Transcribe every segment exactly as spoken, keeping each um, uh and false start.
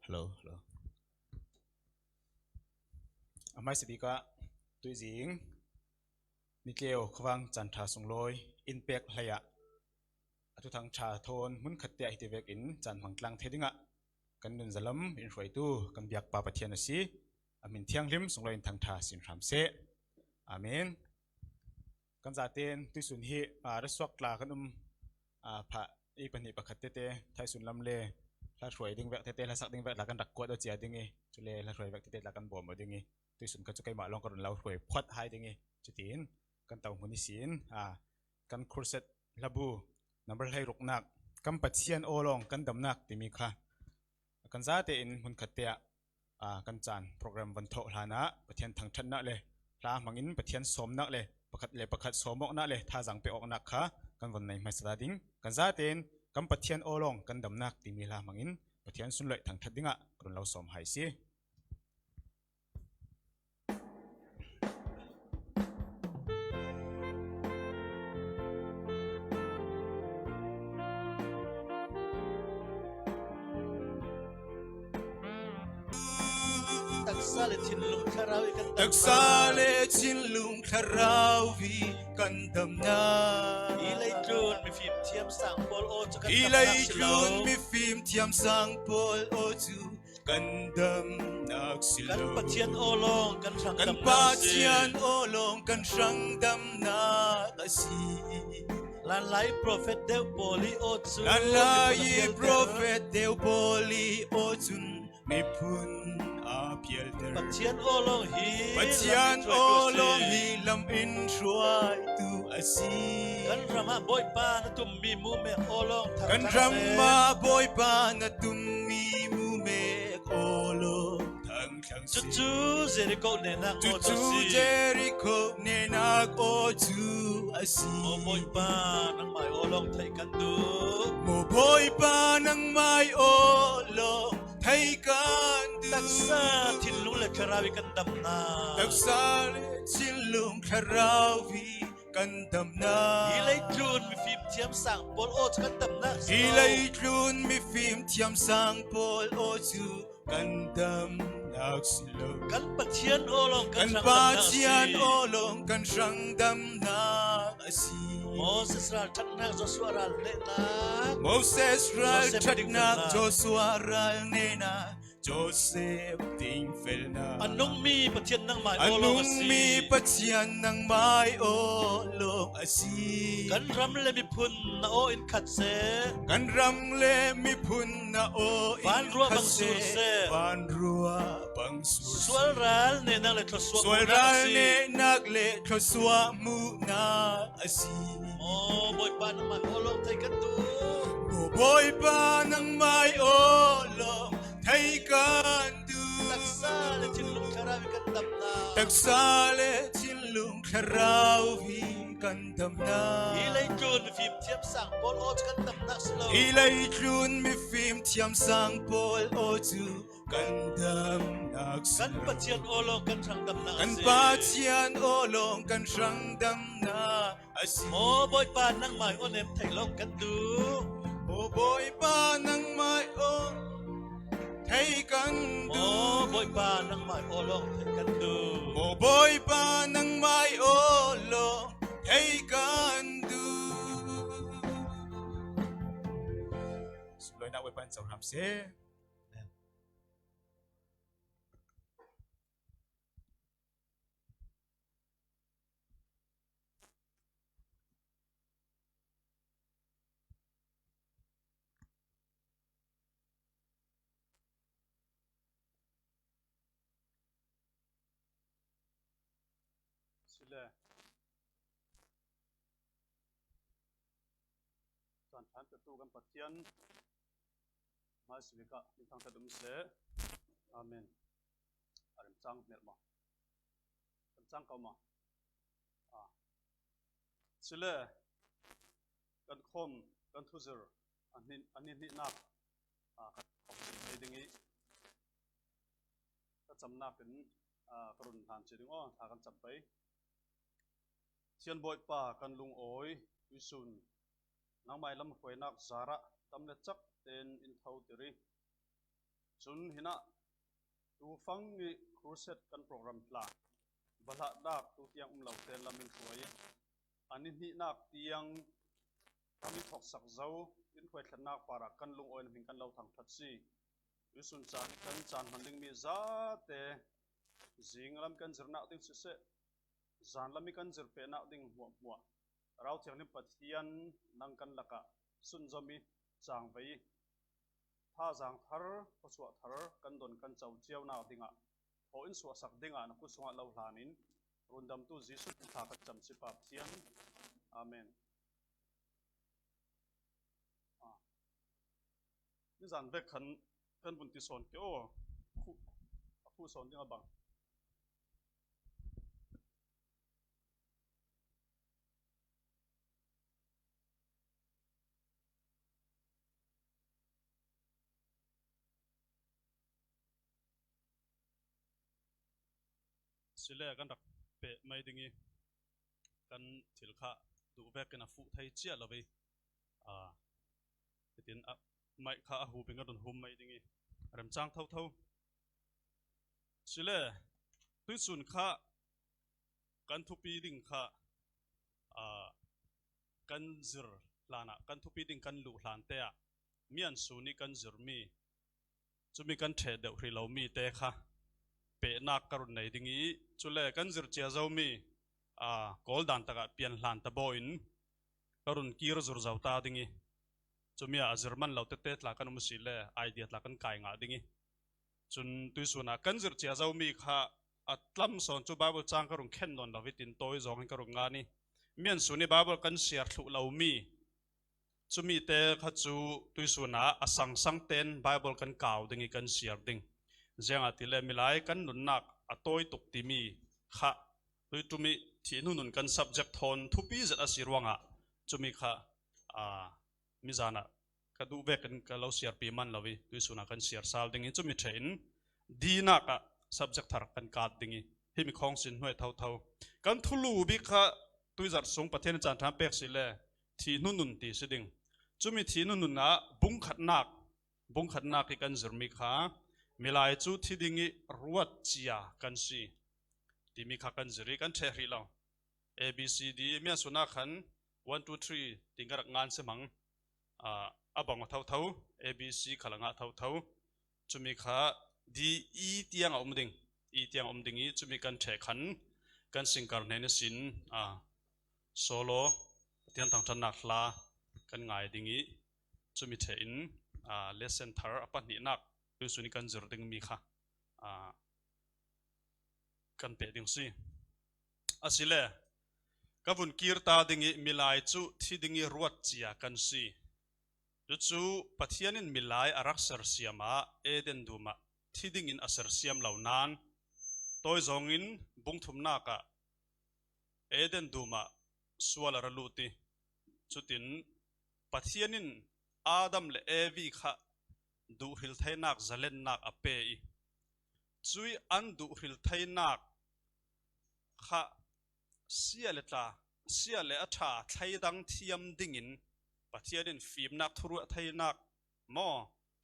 Hello, hello. A hmaisa bik ah tuizing ni tleu khuavang caan ṭha sunglawi in pek hlei ah a thuthang ṭha thawn hmun khat te ah hiti vekin caan hmang tlang thei dingah kan nunzalam in hruaitu kan biakpa Pathian a si. A hmin thianghlim sunglawi in thangṭha sin hram seh. Amen. Kan zaten tuisun hi, aa, rasuak tla kan um, aa, phah ei pahnih pakhat tete thaisun lam le hla hruai ding vek tete, hla sak ding vek tla kan rak kuat aw cia ding i, cule hla hruai vek tete tla kan bawm aw ding i, tuisun kha cu keimah lawng ka run lo hruai phuat hai ding i, cutiin kan to hmun ihsin, aa, kan Khursat hlabu number hleiruknak, Kan Pathian aw lawng kan damnak timi kha kan zate in hmun khat te ah, aa, kan caan program van thawh hlanah Pathian thangṭhatnak le hla hmangin Pathian sawmnak le pakhat le pakhat sawm awknak le thazaang pe awknak kha kan von nei hmaisa ta ding. Kan zaten Kan Pathian aw lawng kan damnak timi hla hmangin Pathian sunloih thangṭhat dingah ka run lo sawm hai si. Taksa le thinlung thlarau i kan damnak. Taksa le thinlung thlarau i kan damnak. I leitlun mifim thiamsang pawl aw cu kan damnak si lo. I leitlun mifim thiamsang pawl aw cu kan damnak si lo. Kan Pathian aw lawng kan hrang damnak a si. Kan Pathian aw lawng kan hrang damnak a si. Lanlai profet deuh pawl i aw cu, Lanlai profet deuh pawl i aw cun miphun aa pialter. Pathian aw lawng hi Pathian aw lawng hi lam in hruaitu a si. Kan ram ah Bawipa na tummi mumek aw lawng thang Kan ram ah Bawipa na tummi mumek aw lawng thangthlang si. Cucu Jericho nenak aw cu a si. Cucu Jericho nenak aw cu a si. Maw Bawipa, nangmai aw lawng theih kan duh. Maw Bawipa, nangmai aw lawng theih kan duh. Taksa thinlung le thlarau i kan damnak. Taksa le thinlung thlarau i kan damnak. I leitlun mifim thiamsang pawl aw cu kan damnak si lo. I leitlun mifim thiamsang pawl aw cu kan damnak si lo. Kan Pathian aw lawng kan hrang damnak a si. Kan Pathian aw lawng kan hrang damnak a si. Moses ralṭhatnak, Joshua ral nehnak. Moses ralṭhatnak, Joshua ral nehnak. Joseph dingfelnak. A nungmi Pathian nangmai aw lawng a si. A nungmi Pathian nangmai aw lawng a si. Kan ram le miphun na aw in khat seh. Kan ram le miphun na aw in khat seh. Vanruah bang sur seh. Vanruah bang sur seh. Sualral nehnak le thluasuah muhnak a si. Sualral nehnak le thluasuah muhnak a si. Maw Bawipa, nangmai aw lawng theih kan duh. Maw Bawipa, nangmai aw lawng theih kan duh. Taksa le thinlung thlarau i kan damnak. Taksa le thinlung thlarau i kan damnak. I leitlun mifim thiamsang pawl aw cu kan damnak si lo. I leitlun mifim thiamsang pawl aw cu kan damnak si lo. Kan Pathian aw lawng kan hrang damnak a si. Kan Pathian aw lawng kan hrang damnak a si. Maw Bawipa, nangmai aw nem theih lawng kan duh. Maw Bawipa, nangmai aw theih kan duh. Maw Bawipa, nangmai aw lawng theih kan duh. Maw Bawipa, nangmai aw lawng theih kan duh. Sunglawinak Bawipa in cohram seh. Sile. Caan ṭhan petu kan Pathian hmaisabik ah min thangṭhat um seh. Amen. A remcang hmel maw? Kan cang ko maw? Ah. Sile kan khawm kan thuzir a nih, a nih hnihnak, ah, kan thei ding i ka camnak in, ah, ka run hlan cia ding aw, thla kan cam pei. Pathian Bawipa kan lungawi, tuisun nangmai lamhruainak zarah tam le cak tein in thotir i, Cun hinah tufang ih crusade kan program tla balahnak tutiang um lo ten lam in hruai. A ni hnihnak tiang kan i thoksak zo, in hruaithlatnak parah kan lungawi na hming kan lo thangṭhat si. Tuisun caan kan caan hman dingmi zate zinglam kan zirnak ding siseh, zanlam ih kan zir pehnak ding hmuahhmuah Thlarau Thianghlim Pathian nang kan lakah sunzom ih cangvei ih thazaang thar, khuasuah thar kan don kan co cionak dingah thaw in suahsak dingah na kut sungah lo hlan in rundamtu Jesuh thla kan cam si Pa Pathian. Amen. Ah. Nizan vek khan kan vun ti sawn ke aw. Khuh, a khuh sawn ding a bang. Sile kan rak peh mai ding ih kan thil kha duh vekin a fuh thei ciah lo ih, aa, hitin a maih kha a hupin a run hum mai ding ih a remcang thotho. Sile tuisun kha kan thupi ding kha, aa, kan zir hlanah kan thupi ding kan luh hlante ah mian sun ih kan zirmi, cumi kan ṭheh deuh hrih lomi te kha pehnak ka run nei ding ih, cule kan zir cia zomi, aa, kawl dan takah pian hlan ta bawin ka run kir zur zo ta ding ih, cumi ah a zir man lo tete tla kan um si le idea tla kan kai ngah ding ih, cun tuisun ah kan zir cia zomi kha a tlam sawn cu Bible cang ka run khen nawn lo ih tin tawi zawng in ka run ngan ih, mian sun ih Bible kan siar thluh lomi, cumi te kha cu tuisun ah a sangsang ten Bible kan kau ding ih kan siar ding. Ziangahtile milai kan nunnak a tawi tuk timi kha tuiṭum ih thih hnu nun kan subject thawn thupi zet a si ruangah cumi kha, aa, mizan ah ka duh vekin ka lo siarpi man lo ih tuisun ah kan siar sal ding ih cumi ṭheh in dinak ah subject thar kan kat ding ih himi khawng sin hnuai thotho. Kan thulu bik kha tuizarh sung Pathian in caan ṭha pek si le thih hnu nun ti si ding. Cumi thih hnu nun ah bungkhatnak, bungkhatnak ih kan zirmi kha milai cu thi ding ih ruat cia kan si timi kha kan zir ih kan ṭheh hrih lo. A B C D mian sun ah khan one, two, three tiin ka rak ngan si hmang. Aa, a bang aw thotho, A B C khal a ngah thotho. Cumi kha D, E tiang a um ding, E tiang a um ding ih cumi kan ṭheh khan kan singkar hnen ihsin, aa, solo Pathian thangṭhatnak hla kan ngai ding ih cumi ṭheh in, aa, lesson thar a pahnihnak tuisun ih kan zir dingmi kha, aa, kan peh ding si. Asile ka vun kir ta ding ih milai cu thi ding ih ruat cia kan si. Cucu Pathian in milai a rak sersiam ah Eden dum ah thi dingin a sersiam lo nain tawi zawngin bung thumnak ah Eden dum ah sual a ra lut ih, cutin Pathian in Adam le Evi kha duhhril theinak, zalennak a pe ih, cuih an duhhril theinak kha sia le tla, sia le a ṭha thleidang thiam dingin Pathian in fimnak, thuruah theinak maw,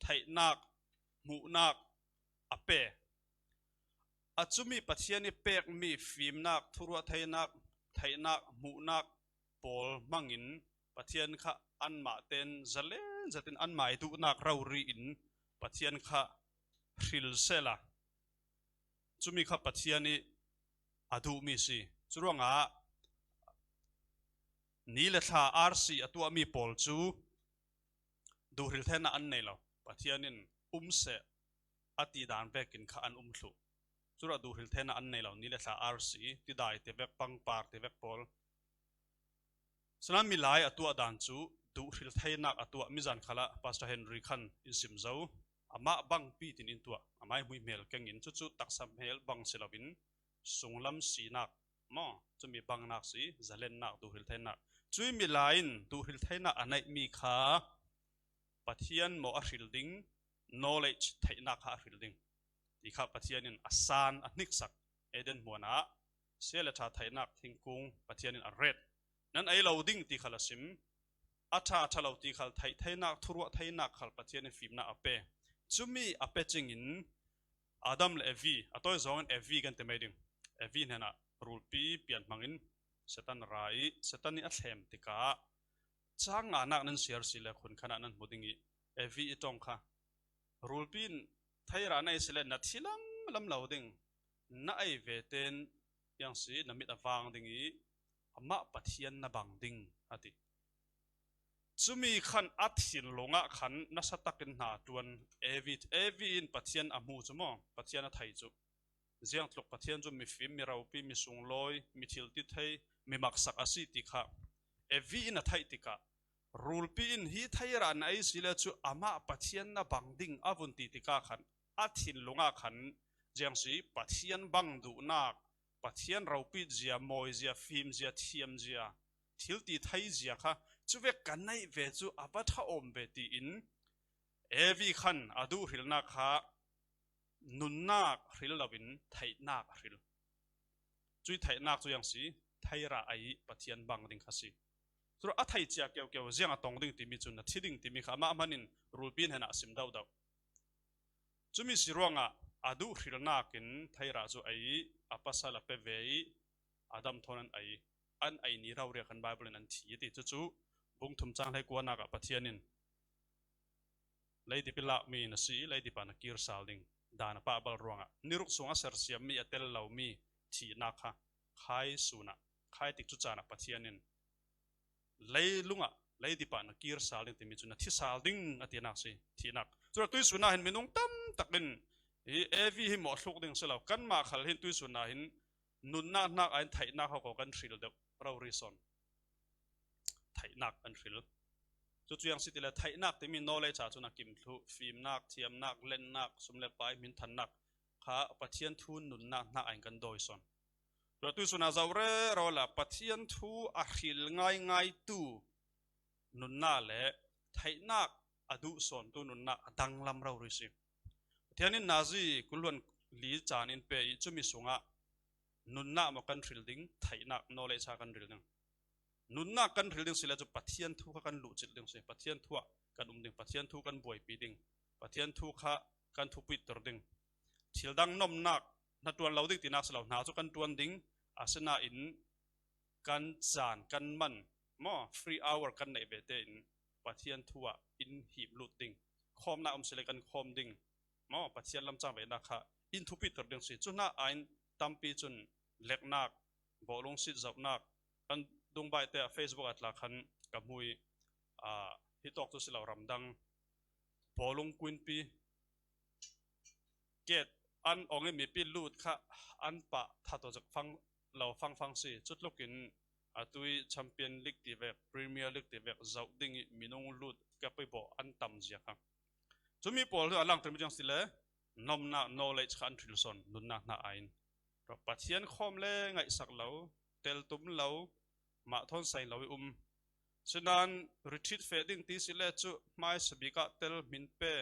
theihnak, hmuhnak a pe. A cumi Pathian ih pekmi fimnak, thuruah theinak, theihnak, hmuhnak pawl hmangin Pathian kha anmah ten zalen zetin anmah ih duhnak rori in Pathian kha hril sehla, cumi kha Pathian ih a duhmi si. Curuangah ni le thla arsi a tuahmi pawl cu duhhril theinak an nei lo. Pathian in um seh a ti dan vekin kha an um thluh. Curuah duhhril theinak an nei lo, ni le thla arsi, tidai tivek, pangpar tivek pawl. Sinain milai a tuah dan cu duhhril theinak a tuah. Mizan khalah Pastor Henry khan in sim zo. Amah bangpi tin in tuah. Amah ih hmuihmel kengin cucu taksa hmel bang si loin sunglam sinak maw, cumi bangnak si, zalennak, duhhril theinak. Cui milai in duhhril theinak a neihmi kha Pathian maw a hril ding, knowledge, theihnak kha a hril ding ti kha Pathian in a san a hniksak. Eden hmuan ah sia le ṭha theihnak thingkung Pathian in a ret. Nan ei lo ding ti khal a sim. A ṭha, ṭha lo ti khal theih theinak, thuruah theinak khal Pathian in fimnak a pe. Cumi a pecingin Adam le Evi, a tawi zawngin Evi kan ti mai ding. Evi hnenah rulpi pian hmangin Satan ra i, Satan i a thlem tikah chang nganak nan siar si le khun khanah nan hmu ding i, Evi i tawng kha rulpi in theirah na ei si le na thi lam lam lo ding, na ei ve ten piang si na mit a vang ding i, amah Pathian na bang ding a ti. Cumi khan a thinlungah khan nasa takin hna ṭuan Evi, Evi in Pathian a hmu cu maw, Pathian a thei cu. Ziangtluk Pathian cu mifim, mi ropi, mi sunglawi, mi thiltithei, mi maksak a si ti kha Evi in a theih tikah, rulpi in hi theirah na ei si le cu amah Pathian na bang ding a vun ti tikah khan a thinlungah khan ziang si Pathian bang duhnak, Pathian ropit zia, mawi zia, fim zia, thiam zia, thil ti thei zia kha cuvek kan neih ve cu a va ṭha awm ve tiin Evi khan a duh hrilnak kha nunnak hril loin theihnak a hril. Cui theihnak cu ziang si, theirah a i Pathian bang ding kha si. Cun a thei cia keukeu ziang a tong ding timi cu na thi ding timi kha amah hmanin rulpi hnenah a sim deuhdeuh. Cumi si ruangah a duh hrilnak in theirah cu a i, a pasal a pe ve i, Adam thawn an ei, an ei ni rori ah khan Bible in an thi a ti. Cucu bung thum cang hleikuanak ah Pathian in, "Leidip i lakmi na si i, leidip ah na kir sal ding, dan a pah bal ruangah niruk sung a sersiammi a tel lomi thihnak kha khai sun ah, khai tik cu caan ah Pathian in leilung ah, leidip ah na kir sal ding timi cu na thi sal ding," a tinak si, thihnak. Cule tuisun ah hin minung tam tak in hi Evi hi mawh thluk ding si lo, kanmah khal hin tuisun ah hin nunnak hnak ah hin theihnak hoko kan hril deuh rori sawn. Theihnak kan hril. Cucu ziang si tile theihnak timi knowledge ah cun a kim thluh, fimnak, thiamnak, lennak, sum le pai, hminthannak kha Pathian thu nunnak hnak ah hin kan dawi sawn. Cule tuisun ah zoh rero la Pathian thu a hril ngaingaitu nunnak le theihnak a duh sawntu nunnak a danglam rori si. Pathian in nazi kul hluan li caan in pe i cumi sungah nunnak maw kan hril ding, theihnak, knowledge kha kan hril ding. Nunnak kan hril ding si le cu Pathian thu kha kan luhcilh ding si. Pathian thu ah kan um ding, Pathian thu kan buaipi ding, Pathian thu kha kan thupiter ding. Thil dang nomnak, hna ṭuan lo ding tinak si lo, hna cu kan ṭuan ding, asinain kan caan, kan man, maw, free hour kan neih ve tein Pathian thu ah in him lut ding. Khawmnak um si le kan khawm ding, maw, Pathian lam cang venak kha in thupiter ding si. Cu hna ah hin tampi cun leknak, bawlung sit zohnak, kan dungbaite ah Facebook ah tla khan ka hmu i, aa, hi tawk cu si lo, ramdang bawlung kuinpi ket an ong i mipi lut kha an pah that aw zek fang lo fangfang si. Cutlukin atu i Champion League ti vek, Premier League ti vek zoh ding i minung lut kep i bawh an tam zia kha. Cumi pawl hi a langtermi tiang si le nomnak, knowledge kha an hril sawn, nunnak hna ah hin. Pathian khawm le ngaihsak lo, tel tum lo, mah thawn sain lo i um. Sinan retreat feh ding ti si le cu hmaisa bik ah tel hmin pe,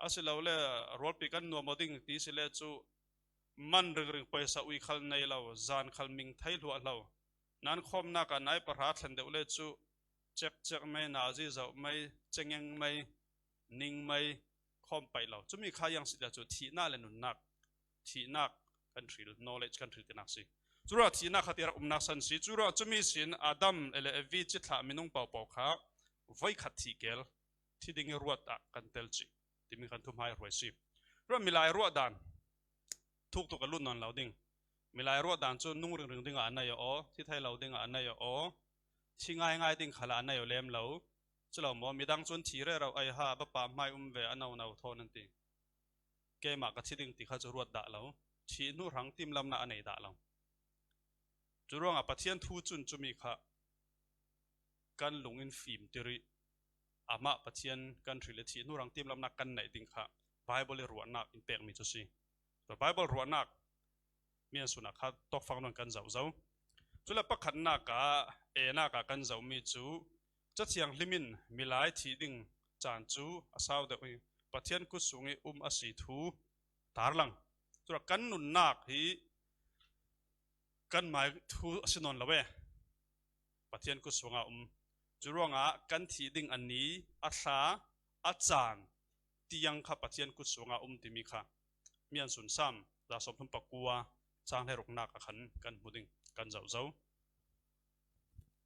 asilole rualpi kan nuam aw ding ti si le cu man ringring, paisa ui khal nei lo, zan khal ming thei hluah lo. Nan khawmnak ah nai pahra thlen deuh le cu cekcek mei, nazi zoh mei, cengeng mei, ning mei, khawm paih lo. Cumi kha ziang si le cu thihnak le nunnak, thihnak kan hril, knowledge kan hril tinak si. Curuah thihnak kha ti rak umnak san si. Curuah cumi sin Adam le Evi cithlah minung paupau kha voikhat thih kel, thi ding i ruat ah kan tel cih timi kan thuhmai hruai si. Curuah milai ruah dan thuk tuk a lut nawn lo ding. Milai ruah dan cu nung ringring dingah a nei aw, thi thei lo dingah a nei aw, thi ngaingai ding khalah a nei aw lem lo. Cu lo maw, midang cun thi rero, "Ai ha, va pa hmai um ve, a no no thawn," an ti. Keimah ka thi ding ti kha cu ruat dah lo. Thih hnu hrang timlamnak a nei dah lo. Curuangah Pathian thu cun cumi kha kan lung in fimtir i amah Pathian kan hril i thih hnu hrang timlamnak kan neih ding kha Bible i ruahnak in pekmi cu si. Tua Bible ruahnak mian sunah kha tawkfang nawn kan zoh zo. Cule pakhatnak ah, enak ah kan zohmi cu Cathiang hlim in milai thih ding caan cu a sau deuh i Pathian kut sung i um a si thu tarlang. Cule kan nunnak hi kanmai thu a si nawn lo e. Pathian kut sungah um. Curuangah kan thih ding a ni, a thla, a caan, tiang kha Pathian kut sungah um timi kha Mian Sun Sam za sawmthum pakua chang hleiruknak ah khan kan hmu ding kan zoh zo.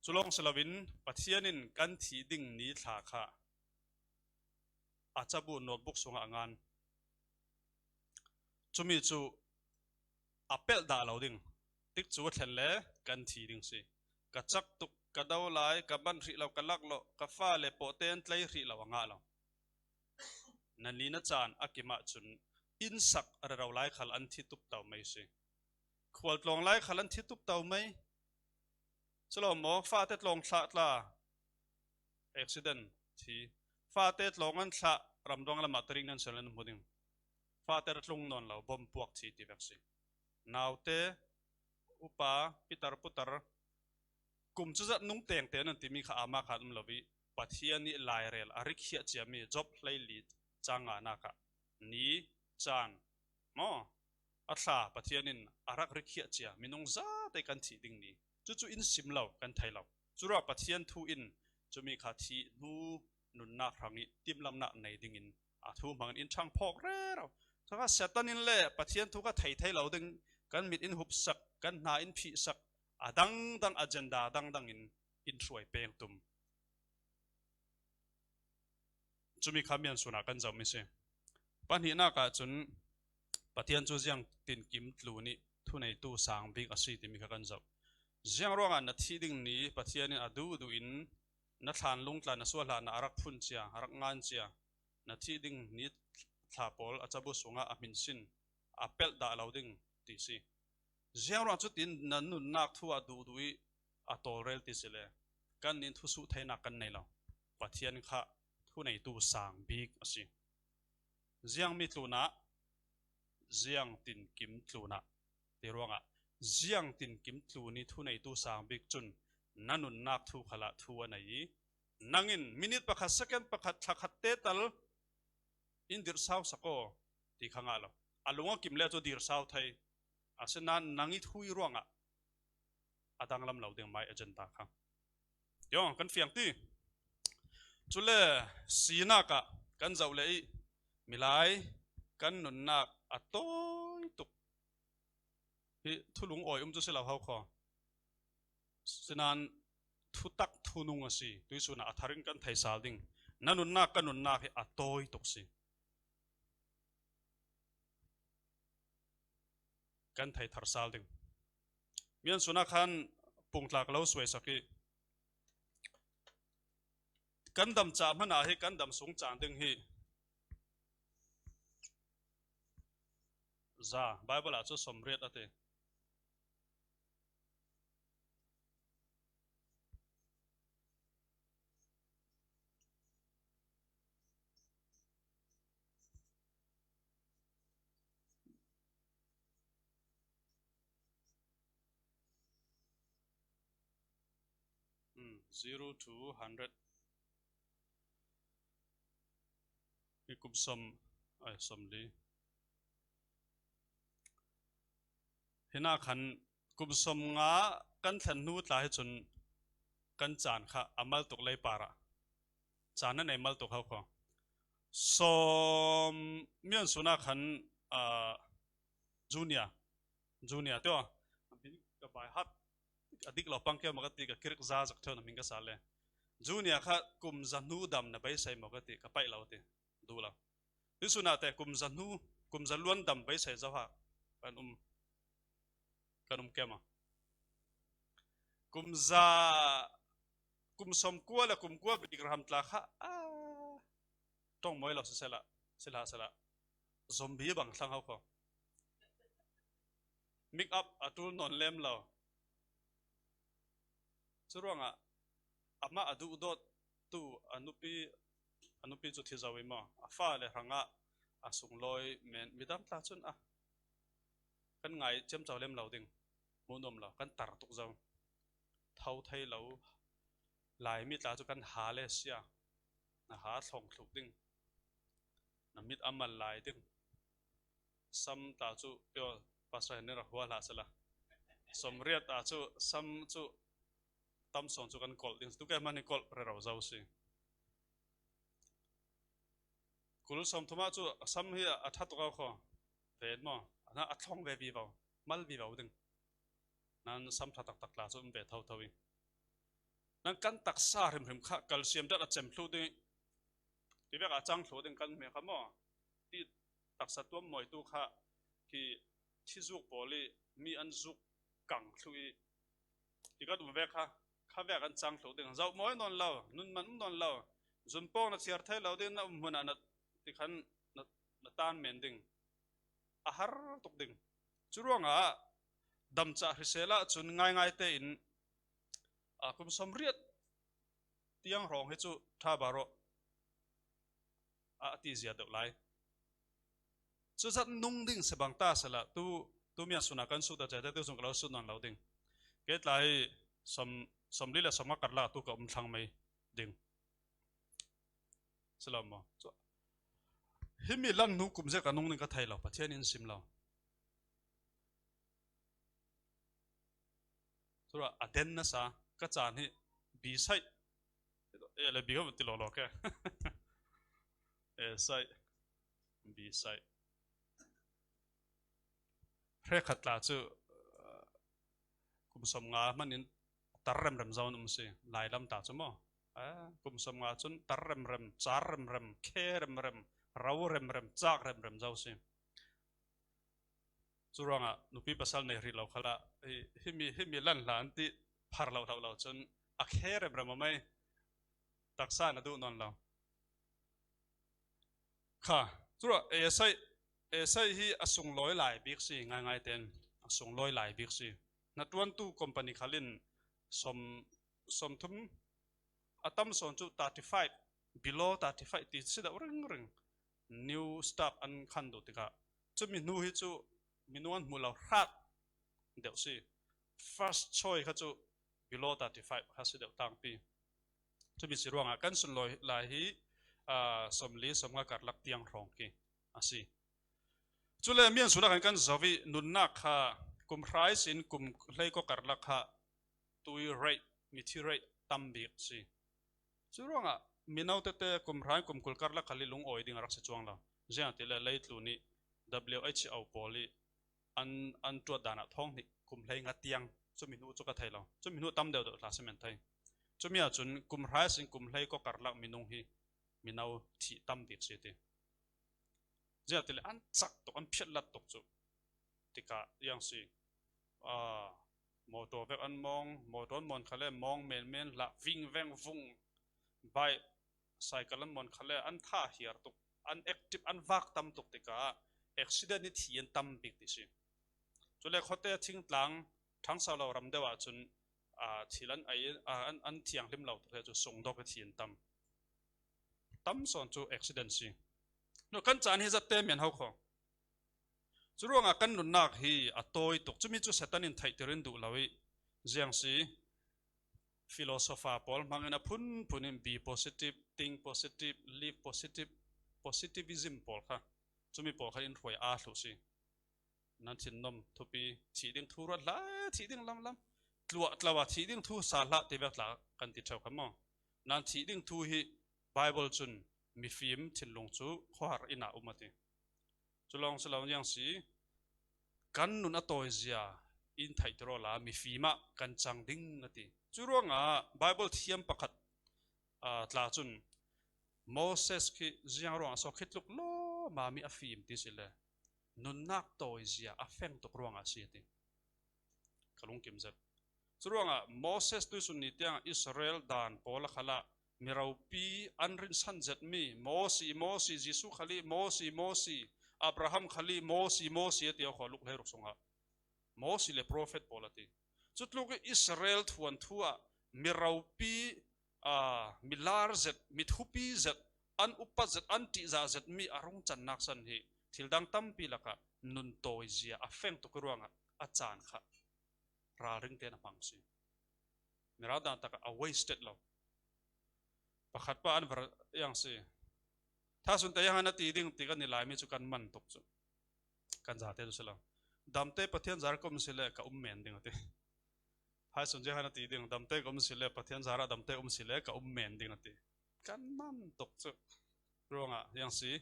Cu lawng si loin Pathian in kan thih ding ni thla kha a cabu notebook sungah a ngan. Cumi cu a pelh dah lo ding. Tikcu a thlen le kan thi ding si. Ka cak tuk, ka do lai, ka manh hrih lo, ka lak lo, ka fale pawhte an tlei hrih lo a ngah lo. Na ni na caan a kim ahcun inn sak rero lai khal an thi tuk to mai si. Khual tlawng lai khal an thi tuk to mai. Si lo maw? Fate tlawng thlah tla, accident, thi. Fate tlawng an thlah, ramdang lamah tarik nan sian an hmu ding. Fate ra tlung nawn lo, bom puak thi ti vek si. Naute, upa, pitar putar, kum cuzat nung tengte nan timi kha ama khan um lo i, Pathian nih lairel a rik khiah ciami Job hleili cang nganak ah ni caan maw? A thla Pathian in a rak rik khiah cia minung zate kan thih ding ni. Cucu in sim lo, kan thei lo. Curuah Pathian thu in cumi kha thih hnu nunnak hrang i timlamnak nei dingin a thu hmangin in ṭhang phawk rero. Kha Satan in le Pathian thu kha thei thei lo ding, kan mit in hupsak, kan hna in phihsak, a dangdang agenda dangdang in in hruai peng tum. Cumi kha Mian Sun ah kan zohmi si. Pahnihnak ah cun Pathian cu ziang tinkim tlu nih thuneitu sang bik a si timi kha kan zoh. Ziang ruangah na thih ding ni Pathian in a duhduh in na thlan lungtla, na sual hlan ah a rak phun cia, a rak ngan cia, na thih ding ni thla pawl a cabu sungah a hmin sin, a pelh dah lo ding ti si. Ziang ruang cutin na nunnak thu ah duhduh i a tawlrel ti si le, kan nin thusuh theinak kan nei lo. Pathian kha thuneitu sang bik a si. Ziangmi tlunah, ziang tinkim tlunah ti ruangah, ziang tinkim tlu ni thuneitu sang bik cun na nunnak thu khalah thu a nei i, nangin minit pakhat, second pakhat, thla khat te tal in dirh sau sak aw ti kha ngah lo. A lung a kim le cu dirh sau thei. Asinain nang i thui ruangah a danglam lo ding, my agenda kha. Tiang kan fiang ti. Cule sinak ah kan zoh le i, milai kan nunnak a tawi tuk hi thulung awi um cu si lo ho kho. Sinan thutak thunung a si. Tuihsun ah a thar in kan thei sal ding. Na nunnak, ka nunnak hi a tawi tuk si. Kan thei thar sal ding. Mian Sun ah khan pungtlak lo suaisak i, kan dam cah hmanh ah hi kan dam sung caan ding hi za, Baibal ah cu sawmriat a ti. Hmm, zero to hundred. Hi kum sawm, ai, sawmli. Hinah khan kum sawmnga kan thlen hnu tla hi cun kan caan kha a mal tuk lei par ah caan nan ei mal tuk ho kho. Sawm Mian Sun ah khan, ah, junior, junior tio, ka by heart a dik lo pang kio maw ka ti, ka kirik za zak tio na hming ka sa le. Junior kha kum za hnu dam na beisei maw ka ti, ka paih lo ti, duh lo. Tuihsun ah te kum za hnu, kum za luan dam beisei zo ha kan um, kan um kio maw. Kum za, kum sawmkua le kum kua bik raham tla kha, a, ṭong mawi lo sisela, si hlah sela, zombie bang thlang ho kho. Make up a ṭul nawn lem lo. Curuangah amah a duhdawt tu a nupi, a nupi cu thi zo i maw, a fale hrangah a sunglawi men, midang tla cun a kan ngai ciamco lem lo ding, hmuh nuam lo, kan tar tuk zo. Tho thei lo, Laimi tla cu kan ha le sia, na ha thlawng thluk ding, na mit a mal lai ding. Sam tla cu, tio, Pastor Henry rak hua hlah sela. Sawmriat ah cu, sam cu, tam sawng cu kan kolh ding. Tuke hmanh hi kolh rero zo si. Kul sawmthum ah cu sam hi a ṭha tuk a khaw. Ve maw? A thlawng ve vivo, mal vivo ding. Nan sam ṭha taktak tla cu um ve thotho i. Nan kan taksa hrimhrim kha calcium ṭat a cem thluh ding. Tivek a cang thluh ding kan hme kha maw? Ti taksa tuam mawitu kha khi thizuk pawl i mi an zuk kang thluh i. Ti kan um vek kha, kha vek an cang thluh ding. Zoh mawi nawn lo, nun man um nawn lo. Zunpawng na thiar thei lo ding na um hmun ah na ti khan na, na tan men ding. A har tuk ding. Curuangah damcah hrisel ah cun ngaingai tein, a, kum sawmriat tiang hrawng hi cu ṭha barawh a, a ti zia deuh lai. Cuzat nung ding si bang ta sehla tu, tu mi a sun a kan sut a cete tu zung ka lo sut nawn lo ding. Kei tla hi sawm, sawmli le sawmnga karlak tu ka um thlang mai ding. Si lo maw? Cu, himi lan hnu kum zia ka nung ding ka thei lo, Pathian in sim lo. Tura a den nasa ka caan hi bisaih. E le bi ka ti lawlaw ke. E saih. Bisaih. Hrekkhat tla cu, kum sawmnga hmanin tar remrem zo an um si. Lailam ta cu maw? A, kum sawmnga cun tar remrem, car remrem, khe remrem, ro remrem, cak remrem zo si. Curuangah nupi pasal nei hrih lo khalah hi, himi, himi lan hlan ti phar lo hloh lo cun a khe remrem a mei taksa na duh nawn lo. Kha, curuah Esai, Esai hi a sunglawi lai bik si, ngaingai ten a sunglawi lai bik si. Hnaṭuantu company khal in sawm, sawmthum a tam sawn cu thirty five, below thirty five ti si deuh ringring. New staff an khan duh tikah cumi hnu hi cu minung an hmuh lo hrat deuh si. First choice kha cu below thirty five kha si deuh tangpi. Cumi si ruangah kan sunlawi lai hi, aa, sawmli, sawmnga karlak tiang hrawng khi a si. Cule mian sunak kan kan zoh i nunnak kha kum hrai sin kum hleikua karlak kha tui rei, mithi rei tam bik si. Curuangah mino tete kum hrai kum kul karlak khal i lungawi ding a rak si cuang lo. Ziangahtile leitlun i W H O pawl i an, an tuat dan ah thawng hnih kum hlei nga tiang cumi hnu cu ka thei lo. Cumi hnu tam deuh deuh hla si men thei. Cumi ahcun kum hrai sin kum hleikua karlak minung hi mino thih tam bik si ti. Ziangahtile an cak tuk, an phiatlat tuk cu tikah ziang si. Aa, motor vek an mawng, motor an mawn khale mawng menmen hlah, ving veng vung, bike, cycle an mawn khale an tha hiar tuk, an active, an vak tam tuk tikah accident i thi an tam bik ti si. Cule khuate thingtlang ṭhangso lo ram deuh ahcun, aa, thil an ei, aa, an, an thianghlim lo tuk he cu sungdawk i thi an tam. Tam sawn cu accident si. No, kan caan hi zat te men ho kho. Curuangah kan nunnak hi a tawi tuk. Cumi cu Satan in theihtir in duh lo i ziang si. Philosopher pawl hmangin a phunphun in be positive, think positive, live positive, positivism pawl kha. Cumi pawl kha in hruai aa thluh si. Nan thinnom thupi, thih ding thu ruat hlah, thih ding lamlam. Tluah tlo a thih ding thu sa hlah ti vek tla kan ti ṭheu kha maw? Nan thih ding thu hi Bible cun mifim thinlung cu khuaharh in a um a ti. Cu lawng si lo ziang si, kan nun a tawizia in theihtir awla mifim ah kan cang ding a ti. Curuangah Bible thiam pakhat, aa, tla cun Moses khi ziang ruangah so khi tluk lawmami a fim ti si le nunnak tawizia a feng tuk ruangah a si a ti. Ka lungkim zet. Curuangah Moses tuisun ni tiangah Israel dan pawl a khalah miropi an rinsan zetmi Mosi, Mosi, Jesuh khal i Mosi, Mosi, Abraham khal i Mosi, Mosi a ti a khaw luk hleiruk sungah Mosi le profet pawl a ti. Cutluk i Israel thuanthu ah miropi, aa, milar zet, mithupi zet, an upat zet, an ṭihzah zetmi a rung cannak san hi thil dang tampi lakah nun tawizia a feng tuk i ruangah a caan kha ralring tein a hmang si. Mirang dan takah a wasted lo. Pakhat pa an var iang si. Thasun te iang an a ti ding ti kan ni lai mi cu kan man tuk cu. Kan zate tu si lo. Damte Pathian zar ka um si le ka um men ding a ti. Phaisun ziang han a ti ding, damte ka um si le, Pathian zar ah damte um si le ka um men ding a ti. Kan man tuk cu. Ruangah iang si.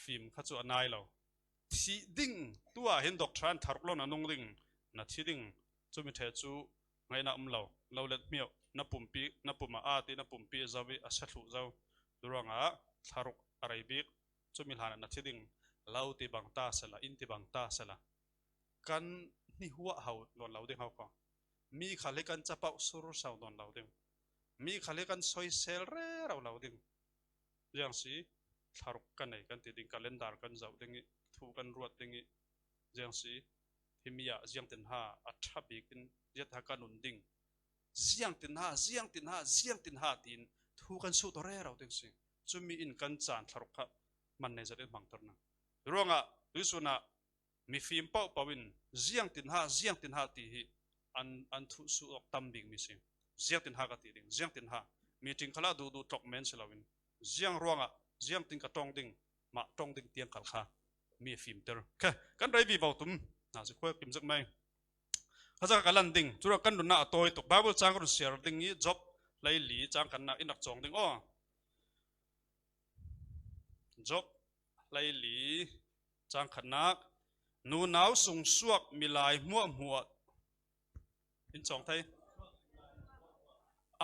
fim kha chu a nai lo. Thih ding, tua hin doctor in thlaruk lo na nung ding, na thi ding, cumi ṭhe chu ngaihna um lo, lo let hmiau, na pumpi, na pum a at i, na pumpi a zo i, a sa thluh zo. Churuangah thlaruk a rei bik, cumi hlanah na thi ding, lo ti bang ta sela, in ti bang ta sela. Kan hnihuah hau nawn lo ding ho khaw. Mi khal hi kan capauh sur sau nawn lo ding. Mi khal hi kan soisel rero lo ding. Ziang si, thlaruk ka nei kan ti ding, calendar kan zoh ding i, thu kan ruat ding i, ziang si, hi mi ah ziang tin ha a ṭha bik in, ziat ha kan nun ding. Ziang tin ha, ziang tin ha, ziang tin ha tiin thu kan suh tawh rero ding si. Cumi in kan caan thlaruk kha man nei zat in hmang tawh na. Ruangah, tuisunah, mifim pauh pauh in, ziang tin ha, ziang tin ha ti hi an, an thuh suh awk tam bik mi si. Ziang tin ha ka ti ding, ziang tin ha. Meeting khalah duhduh tlok men si loin. Ziang ruangah, ziang tin ka ṭawng ding, mah ṭawng ding tiang kal kha. Mi a fimter. Khe, kan rei vivo tum. Na si khuai kim zek mai. Kha zaka ka lan ding, churuangah kan nunna a tawi tuk. Bible chang ka run siar ding i Job hlei li chang khatnak in rak cawng ding aw. Job hlei li chang khatnak, nunau sungsuak milai hmuahhmuah in cawng thei.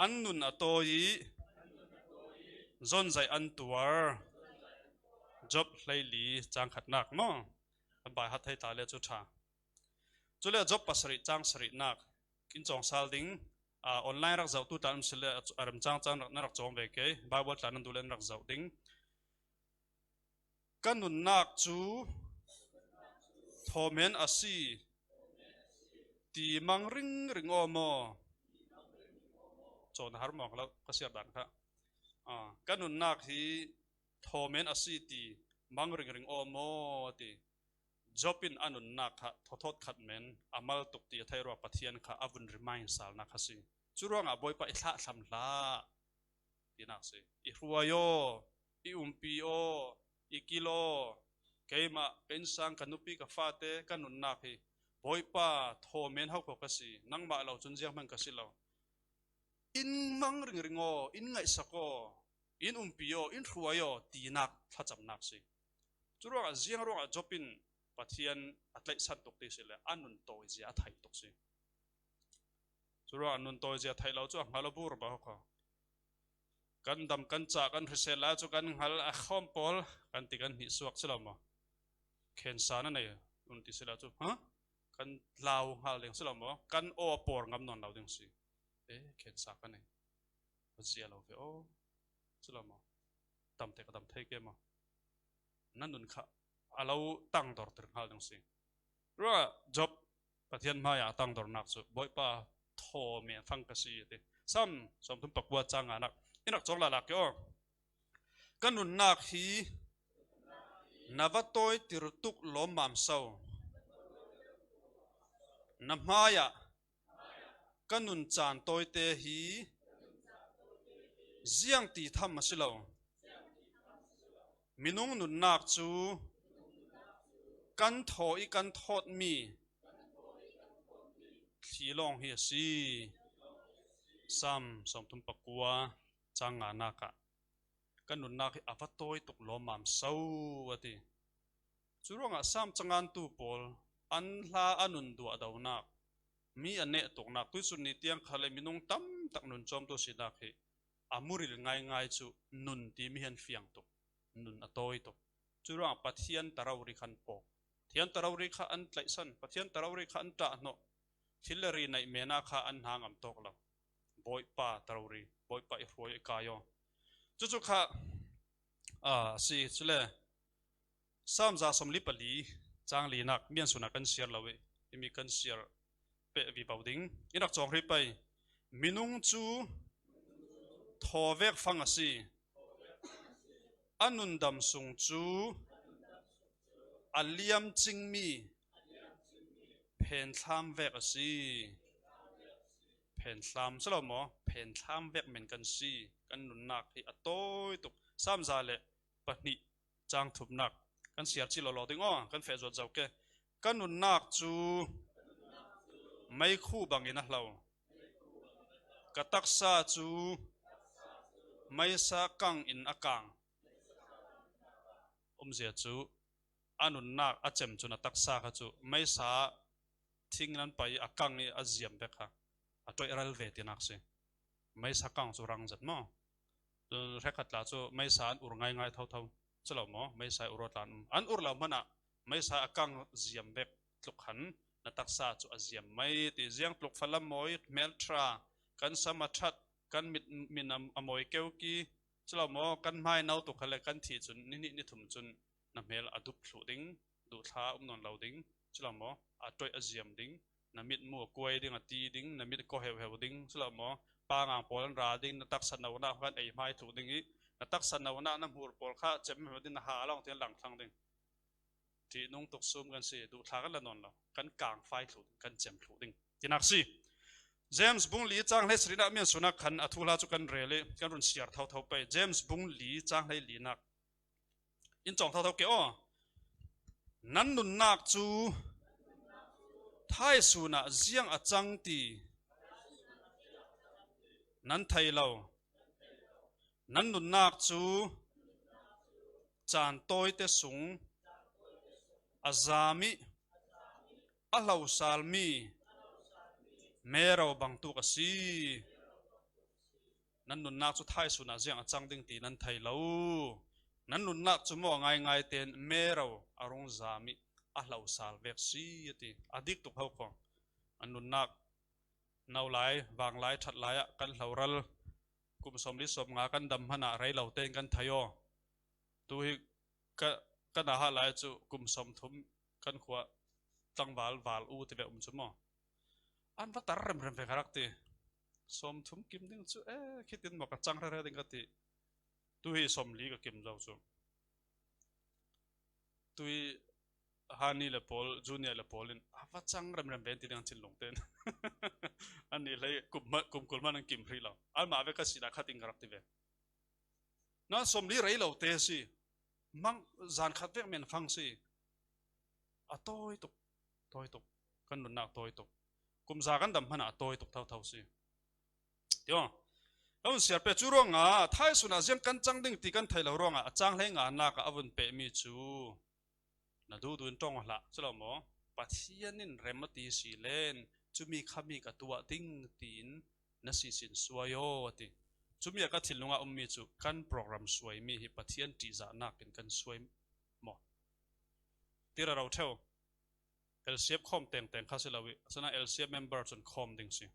An nun a tawi i zonzaih an tuar. Job hlei li chang khatnak maw? Kan bai hat thei ta le cu ṭha. Cule Job pasarih chang sarihnak in cawng sal ding. Ah, online rak zohtu tla um si le a remcang cang na rak cawng ve ke. Bible tla nan duh le na rak zoh ding. Ka nunnak cu thawmen a si ti mang ringring aw maw? Cawn a har mawng lo ka siar dan kha. Ah, ka nunnak hi thawmen a si ti mang ringring aw maw ti. Job in a nunnak kha thawthawt khat men a mal tuk ti a theih ruangah Pathian kha a vun remind salnak kha si. Curuangah Bawipa i thlahthlam hlah tinak si. I hruai aw, i umpi aw, i kil aw, keimah, ka innsang, ka nupi, ka fate, ka nunnak hi Bawipa thawmen hauh kho ka si, nangmah lo cun zianghman ka si lo. In mang ringring aw, in ngaihsak aw, in umpi aw, in hruai aw tinak thlacamnak si. Curuangah ziang ruangah Job in Pathian a tlaihsan tuk ti si le a nun tawizia a theih tuk si. Curuangah nun tawizia theih lo cu a hngal a bur bak kho. Kan dam, kan cah, kan hrisel lai cu kan hngal a khawm pawl kan ti, kan hnih suak si lo maw? Khensa na nei un ti si lo cu, ha? Kan lau hngal ding si lo maw? Kan aw a pawr ngam nawn lo ding si. Eh, khensa ka nei. A zia lo ve aw. Si lo maw? Dam te ka dam thei ke maw? Na nun kha a lo tangdor tir hngal ding si. Ruah Job Pathian hmaiah a tangdornak cu Bawipa thaw men fang ka si a ti. Sam sawmthum pakua cang nganak in rak cawng lala ke aw. Ka nunnak hi na va tawi tir tuk lawmmam so. Na hmaiah ka nun caan tawite hi ziang ti tham a si lo. Minung nunnak cu kan thaw i kan thawtmi thli lawng hi a si. Sam sawmthum pakua cang nganak ah ka nunnak hi a va tawi tuk lawmmam so a ti. Curuangah Sam cangantu pawl an hla a nun duahdonak, mi a neh tuknak, tuisun ni tiang kha le minung tam tak nun cawmtu sinak hi a muril ngaingai cu nun timi hi an fiang tuk, nun a tawi tuk. Curuangah Pathian tarori kha an pawk. Pathian tarori kha an tlaihsan, Pathian tarori kha an ṭahhnawh. Thil le ri neih mena kha an hna ngam tawk lo. Bawipa tarori, Bawipa i hruai i kai aw. Cucu kha, ah, a si, cule Sam za sawmli pali cang linak mian sunah kan siar lo i, himi kan siar peh vivo ding. In rak cawng hrih pei. Minung cu thaw vek fang a si. A nundam sung cu a liam cingmi phenthlam vek a si. Phenthlam si lo maw? Phenthlam vek men kan si. Kan nunnak hi a tawi tuk. Sam za le pahnih cang thumnak kan siar cih lawlaw ding aw, kan feh zuat zo ke. Ka nunnak cu meikhu bangin a hlo. Ka taksa cu meisa kang in a kang. umzia cu a nunnak a cem cun a taksa kha cu meisa thing nan pai i a kang i a ziam vek kha a ṭoih ral ve tinak si. Meisa kang cu rang zet maw? Cun hrekkhat tla cu meisa an ur ngaingai thotho. Si lo maw? Meisa i ur aw tla an um. An ur lo hmanh ah meisa a kang ziam vek tluk khan na taksa cu a ziam mai ti. Ziang tluk falam mawi, hmelṭha, kan sam a ṭhat, kan mit, min a, a mawi keuki, si lo maw? Kan hmai no tuk kha le kan thih cun ni hnih ni thum cun na hmel a dup thluh ding, duhthla a um nawn lo ding, si lo maw? A ṭoih a ziam ding, na mit mu a kuai ding, a ti ding, na mit a kaw heuheu ding, si lo maw? Pangang pawl an ra ding, na taksa nonak kan ei hmai thluh ding i, na taksa nonak na hmur pawl kha cem hmai ding, na ha lawng tiang lang thlang ding. Ṭihnung tuk sum kan si, duhthla kan la nawn lo, kan kang fai thluh ding, kan cem thluh ding tinak si. James bung li cang hlei sarihnak mian sunak khan a thuhla cu kan rel i kan run siar thotho pei. James bung li cang hlei linak in cawng thotho ke aw. Nan nunnak cu thaisun ah ziang a cang ti nan thei lo. Nan nunnak cu caan tawite sung a zam i a hlosalmi mero bangtuk a si. Nan nunnak cu thaisun ah ziang a cang ding ti nan thei lo. Nan nunnak cu maw ngaingai tein mero a rung zam i a hlosal vek si a ti. A dik tuk ho kho. An nunnak no lai, vang lai, ṭhat lai ah kan hloral kum sawmli sawmnga kan dam hmanh ah rei lo tein kan thei aw. Tu hi ka, kan aha lai cu kum sawmthum kan khua tlangval val u ti ve um cu maw? An va tar remrem ve ka rak ti. Sawmthum kim ding cu, eh, khitin maw ka cang hre hre ding ka ti. Tu hi sawmli ka kim zo cu. Tu hi Hani le pawl, Junior le pawl in, a va cang remrem ve an ti ding an thinlung tein. An nih hlei kum hma-, kum kul hmanh an kim hrih lo. Anmah ve ka sinak khat in ka rak ti ve. Na sawmli rei lo te si. Mang zan khat vek men fang si. A tawi tuk, tawi tuk. Kan nunnak tawi tuk. Kum za kan dam hmanh ah a tawi tuk thotho si. Tio. Ka hun siar pe cu ruangah thaisun ah ziang kan cang ding ti kan thei lo ruangah a cang hlei nganak ah a vun pehmi cu na duhduh in ṭong aw hlah, si lo maw? Pathian in rem a ti si len, cumi khami ka tuah ding tiin na sisin suai aw a ti. Cumi a ka thinlung ah ummi cu kan program suaimi hi Pathian ṭihzahnak in kan suai maw? Ti rero ṭheu. L C F khawm tengteng kha si lo i, asinain L C F member cun khawm ding si.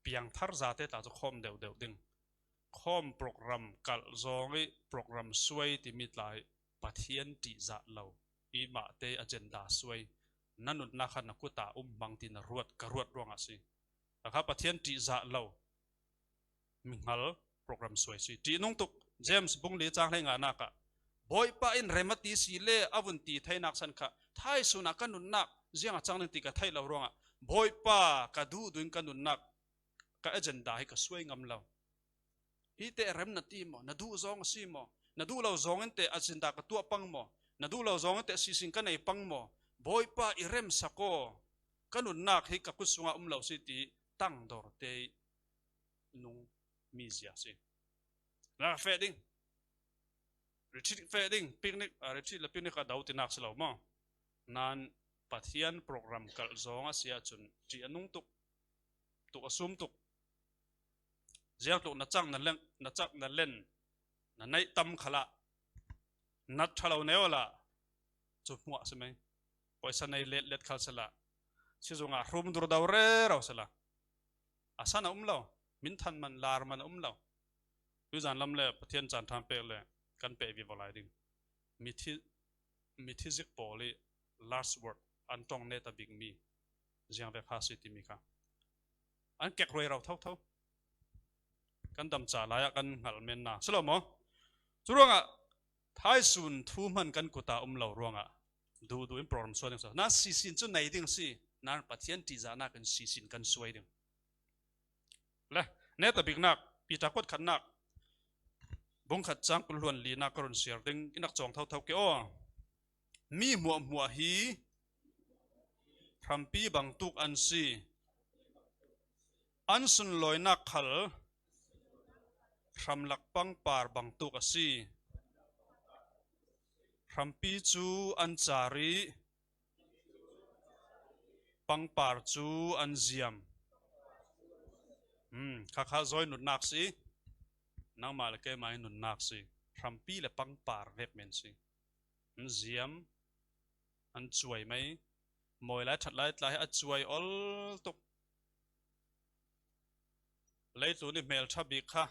Piangthar zate tla cu khawm deuh deuh ding. Khawm program kalh zong i program suai timi tla i Pathian ṭihzah lo i mahte agenda suai. Na nunnak kha na kut ah um hmang ti na ruat, ka ruat ruangah si. A kha Pathian ṭihzah lo mihngal program suai si. Ṭihnung tuk James bung li cang hlei nganak ah Bawipa in rem a ti si le a vun ti theinak san kha thaisun ah ka nunnak ziang a cang ding ti ka theih lo ruangah Bawipa ka duhduh in ka nunnak ka agenda hi ka suai ngam lo. Hi te rem na ti maw? Na duh zong a si maw? Na duh lo zong in te agenda ka tuah pang maw? Na duh lo zong in te sisin ka nei pang maw? Bawipa i remsak aw, ka nunnak hi ka kut sungah um lo si ti tangdor te i nung mi zia si. Na feh ding. Retreat feh ding, picnic, ah, retreat le picnic a do tinak si lo maw? Nan Pathian program kalh zong a si ahcun ṭih a nung tuk, tuk a sum tuk. Ziang tluk na cang na leng, na cak na len, na neih tam khalah, nat ṭha lo neu lah, cu hmuah si mei. Poisa nei let let khal sala, sizung ah hrum dur do rero sala. A san a um lo, min than man, lar man a um lo. Tuizan lam le Pathian caan ṭhan pek le kan peh vivo lai ding. Mithi, mithi zik pawl i last word an ṭong net a bikmi ziang ve kha si timi kha an kek ruai ro thotho. Kan dam ca lai ah kan hngalh men na si lo maw? Cu ruangah thaisun thu hman kan kut ah um lo ruangah duhduh in program suai ding si. Nan sisin cu nei ding si, nan Pathian ṭihzahnak in sisin kan suai ding. Le, net a biknak, Peter kuat khatnak, bung khat cang kul hluan linak ka run siar ding, in rak cawng thotho ke aw. Mi hmuahhmuah hi hrampi bangtuk an si. An sunlawinak khal hramlak pangpar bangtuk a si. Hrampi cu an car i pangpar cu an ziam. Hmm, khakha zawi nunnak si. Nangmah le keimah i nunnak si. Hrampi le pangpar vek men si. An ziam, an cuai mai. Mawi lai, ṭhat lai tla hi a cuai ol tuk. Leitlun i hmelṭha bik kha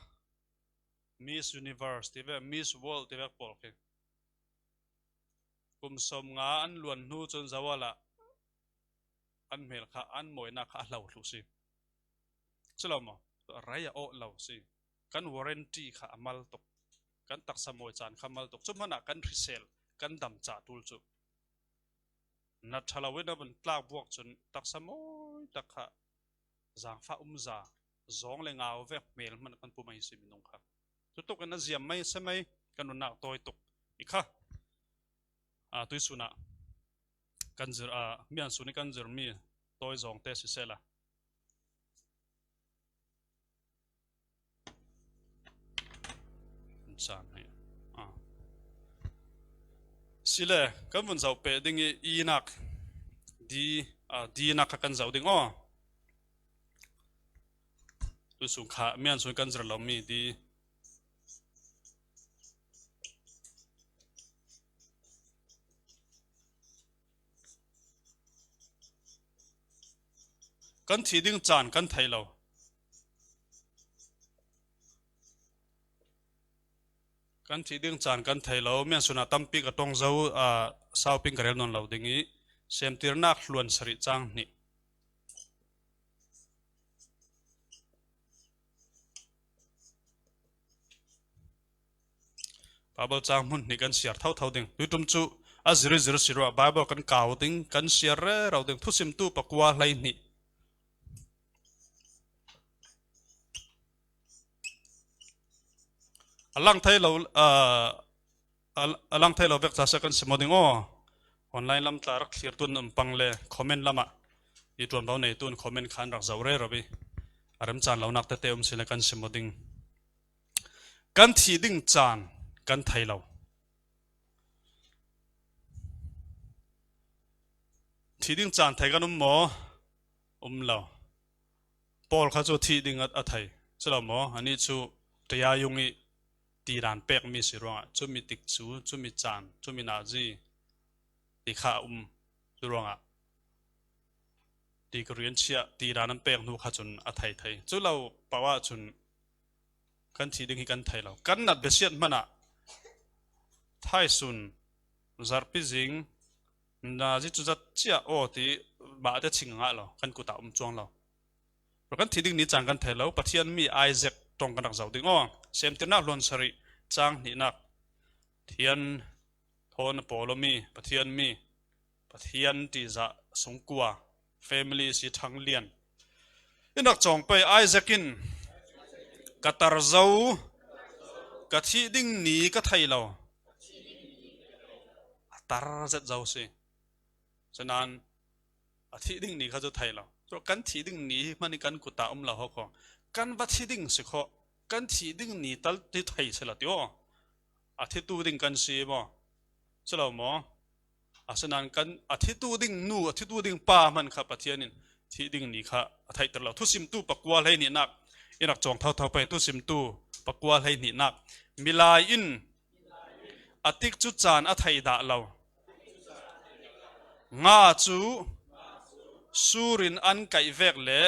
Miss Universe tivek, Miss World tivek pawl khi kum sawmnga an luan hnu cun Zawal ah an hmel kha, an mawinak kha a hlo thluh si. Si lo maw? Rei a awh lo si. Kan warranty kha a mal tuk. Kan taksa mawi caan kha a mal tuk. Cu hmanah kan hrisel, kan dam ca tul cu na ṭha lo in a vun tlak buak cun taksa mawi tak kha zaangfah umza, zawng le ngau vek hmel hmanh kan pum ahi si minung kha. Cutuk in a ziam mai, se mai, kan nunnak tawi tuk i kha, aa, tuihsun ah kan zir, aa, mian sun i kan zirmi tawi zawng te sisehla, caan hi. Ah. Sile, kan vun zoh peh ding i, inak, di, ah, dinak kha kan zoh ding aw. Tuihsun kha, mian sun kan zir lomi di. Kan thih ding caan kan thei lo. Kan thih ding caan kan thei lo. Mian sun ah tampi ka ṭong zo, aa, sauping ka rel nawn lo ding i, Semtirnak hluan sarih cang hnih. Baibal cang hmun hnih kan siar thotho ding. Tuiṭum cu a zir i zir si ruah, Baibal kan kau ding, kan siar rero ding. Thusimtu pakua hlei hnih. A lang thei lo, aa, a, a lang thei lo vek ca sia kan sim aw ding aw. Online lam tla rak thlir tu an um pang le comment lamah i ṭuanvo nei tu an comment kha an rak zoh rero i a remcaan lonak tete um si le kan sim aw ding. Kan thih ding caan kan thei lo. Thih ding caan thei kan um maw? Um lo. Paul kha cu thih ding a, a thei. Si lo maw? Anih cu tayayung i tidan pekmi si ruangah cumi tikcu, cumi caan, cumi nazi ti kha a um. Cu ruangah ti ka rian chiah tidan an pek hnu kha cun a thei thei. Cu lo paoh ah cun kan thih ding hi kan thei lo. Kan nat biasiat hmanh ah thaisun, zarhpi zing, nazi cu zat cia aw ti mah te ching a ngah lo, kan kut ah um cuang lo. Kan thih ding ni caan kan thei lo. Pathian mi Isaac ṭong kan rak zoh ding aw. Semtirnak hluan sarih cang hnihnak. Pathian thawn a pawl awmi, Pathian mi, Pathian ṭihzah sungkua, family si ṭhang lian. In rak cawng pei, Isaac in ka tar zo, ka thih ding ni ka thei lo. A tar zet zo si. Sinain a thih ding ni kha cu thei lo. Cu kan thih ding ni hmanh hi kan kut ah um lo ho kho. Kan va thih ding si kho. Kan thih ding ni tal ti thei si lo ti aw. A thitu ding kan si maw? Si lo maw? Asinain kan a thitu ding nu, a thitu ding pa hmanh kha Pathian in thih ding ni kha a theihter lo. Thusimtu pakua hlei hnihnak, in rak cawng thotho pei, thusimtu pakua hlei hnihnak. Milai in a tikcu caan a thei dah lo. Nga cu sur in an kaih vek le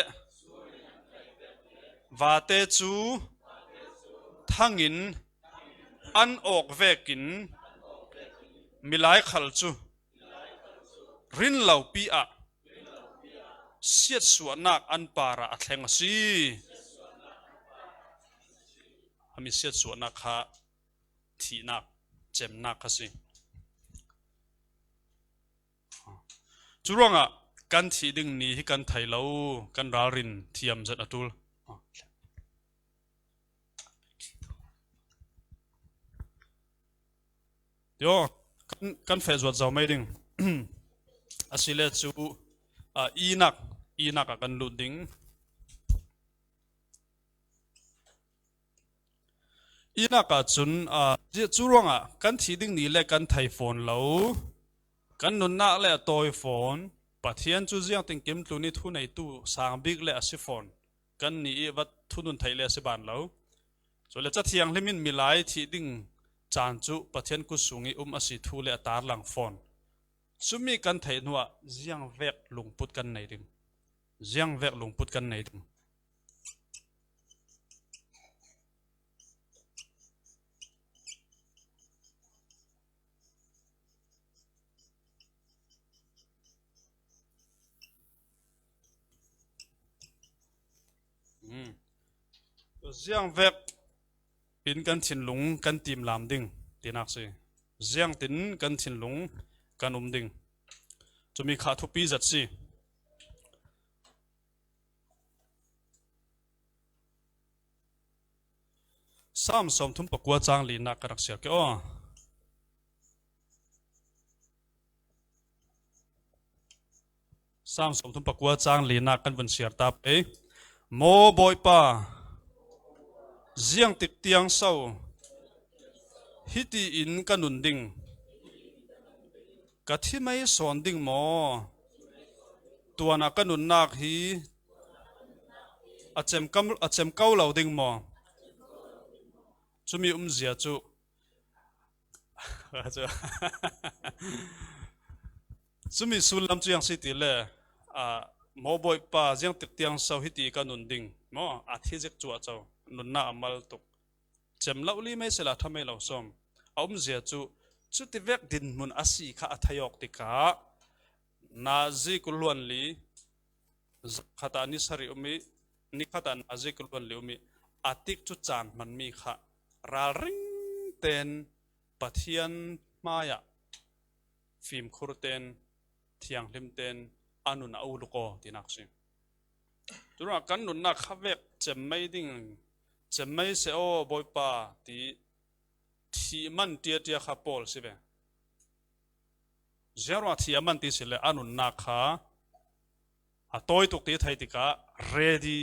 vate cu thang in an awk vekin milai khal cu rinlopi ah siatsuahnak an parah a thleng a si. A mi siatsuahnak kha thihnak, cemnak kha si. Curuangah kan thih ding ni hi kan thei lo, kan ralrin thiam zet a ṭul. Tio, kan, kan feh zuat zo mai ding. Asile cu, ah, inak, inak ah kan lut ding. Linak ah cun, aa, cu ruangah kan thih ding ni le kan thei fawn lo, kan nunnak le a tawi fawn. Pathian cu ziangtin kimtlun i thuneitu sang bik le a si fawn. Kannih i va thunun theih le a si ban lo. Cule Ca Thianghlim in milai thih ding caan cu Pathian kut sung i um a si thu le a tarlang fawn. Cumi kan theih hnuah ziangvek lungput kan nei ding? Ziangvek lungput kan nei ding? Ziangvek in kan thinlung kan timlam ding tinak si. Ziangtin kan thinlung kan um ding? Cumi kha thupi zet si. Saam sawmthum pakua cang linak ka rak siar ke aw. Saam sawmthum pakua cang linak kan vun siar ta pei. Maw Bawipa, ziangtik tiang so hiti in ka nun ding? Ka thi mei sawn ding maw? Tuanah ka nunnak hi a cem kam, a cem ko lo ding maw? Cumi umzia cu, cumi sullam cu ziang si ti le, aa, maw Bawipa, ziangtik tiang so hiti ka nun ding maw? A thi zik cuah co, nunnak a mal tuk. Cem lo li mei sila ṭha mei lo sawm. A umzia cu cutivek dinhmun a si kha a thei awk tikah, nazi kul hluan li, khatah ni sarih um i, ni khatah nazi kul hluan li um i, a tik cu caan hmanmi kha ralring ten Pathian hmaiah fimkhur ten, thianghlim ten a nun a uluk aw tinak si. Curuangah kan nunnak kha vek cem mei ding, cem mei seh aw Bawipa ti thih man ṭiaṭia kha pawl si ve. Ziangruangah thih a man ti si le a nunnak kha a tawi tuk ti thei tikah ready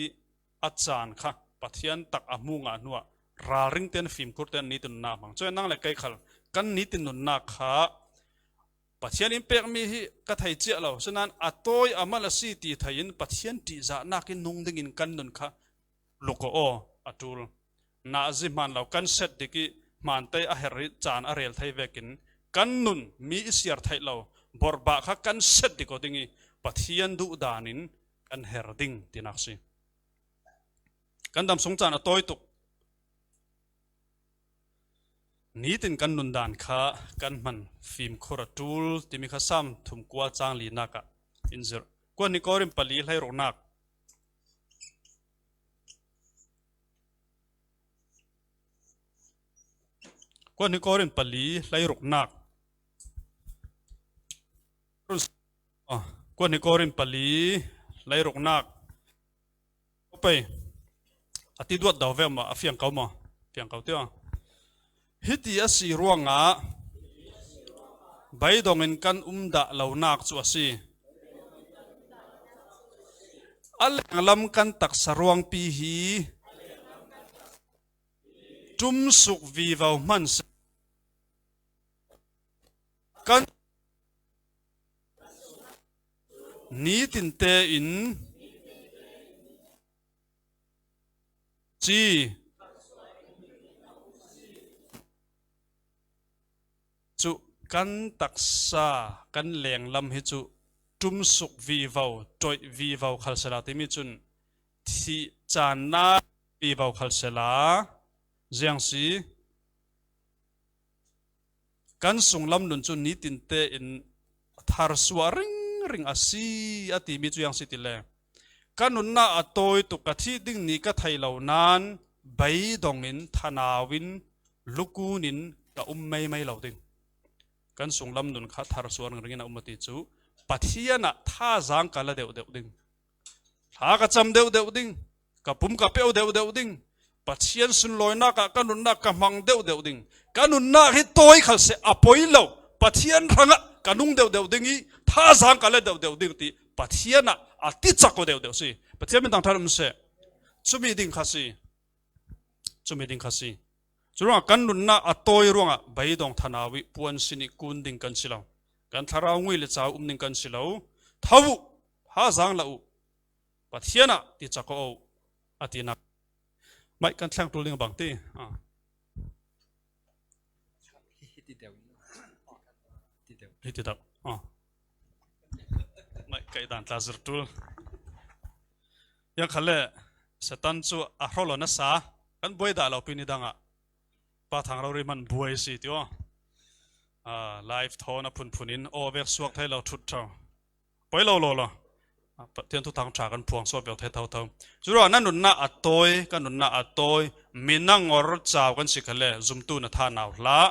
a caan kha Pathian tak a hmu ngah hnuah ralring ten fimkhur ten nitin nunnak hmang. Cun nang le kei khal kan nitin nunnak kha Pathian in pekmi hi ka thei ciah lo, sinain a tawi a mal a si ti thei in Pathian ṭihzahnak in nung dingin kan nun kha luk aw, a ṭul. Nazi hmaan lo kan set dik i hmaante a her i caan a rel thei vekin kan nun mi i siar theih lo borbah kha kan set dik aw ding i Pathian duhdan in kan her ding tinak si. Kan dam sung caan a tawi tuk. Nitin kan nundan kha kan hman fimkhur a ṭul timi kha Saam thum kua cang linak ah in zirh. Kuat ni Korin pali hleiruknak. Kuat ni Korin pali hleiruknak. Ah, kuat ni Korin pali hleiruknak. Pei. A ti duat dau ve maw, a fiang ko maw? Fiang ko tio. Hiti a si ruangah beidongin kan um dah lonak cu a si. A lenglam kan taksa ruangpi hi ṭumsuk vivo hman seh. Kan nitin tein ci cu kan taksa, kan lenglam hi cu ṭumsuk vivo, ṭoih vivo khal sela timi cun thih caan na vivo khal sela, ziang si. Kan sunglam nun cu nitin tein tharsuah ringring a si, a timi cu ziang si ti le, ka nunnak a tawi tuk, ka thih ding ni ka thei lo nain beidongin, thanau in, lukun in ka um meimei lo ding. Kan sunglam nun kha tharsuah ringring in a um a ti cu Pathian ah thazaang ka la deuhdeuh ding. Thla ka cam deuhdeuh ding, ka pum ka peuh deuhdeuh ding, Pathian sunlawinak ah ka nunnak ka hmang deuhdeuh ding, ka nunnak hi tawi khal seh a poi lo, Pathian hrangah ka nung deuhdeuh ding i thazaang ka la deuhdeuh ding ti Pathian ah a ticak aw deuhdeuh si. Pathian min thangṭhat um seh. Cumi ding kha si. Cumi ding kha si. Curuangah kan nunna a tawi ruangah beidawng thanau ih puan sin ih kun ding kan si lo. Kan thlarau ngui le cau um ding kan si lo. Tho uh, hazang la uh. Pathian ah ti cak aw uh, a tinak. Maih kan thleng tul ding bang ti. Ah. Hiti deuh. Ah. Maih kaih dan tla zir tul. Yang khat le Satan cu a hrawh lo nasa kan buai dah lo pi ni dangah Pa Thang Rori hman buai si ti aw. Ah, live thawn a phunphun in aw vek suak thei lo thut tho. Poi lo lo lo. Pathian thuthang ṭha kan phuang suak viau thei thotho. Curuangah na nunna a tawi, ka nunna a tawi, mi na ngor cau kan si kha le zumtu na thanau hlah.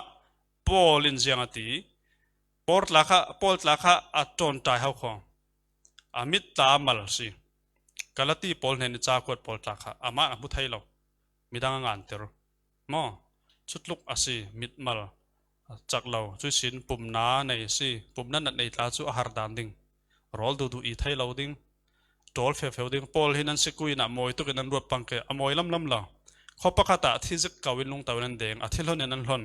Paul in ziang a ti. Paul tla kha, Paul tla kha a ṭawn ṭai hau kho. A mit tla a mal si. Galati Paul hnen ih ca kuat Paul tla kha amah a hmu thei lo. Midang a nganter. Maw? Cutluk a si, mitmal, a cak lo. Cuih sin pumna nei a si. Pumna na nei tla cu a har dan ding. Rawl duhduh i thei lo ding. Ṭawl fefeu ding. Paul hi nan sikui in a mawi tukin an ruat pang ke. A mawi lamlam lo. Khuapakhat ah a thi zik ko in lungto in an deng. A thi hlon in an hlon.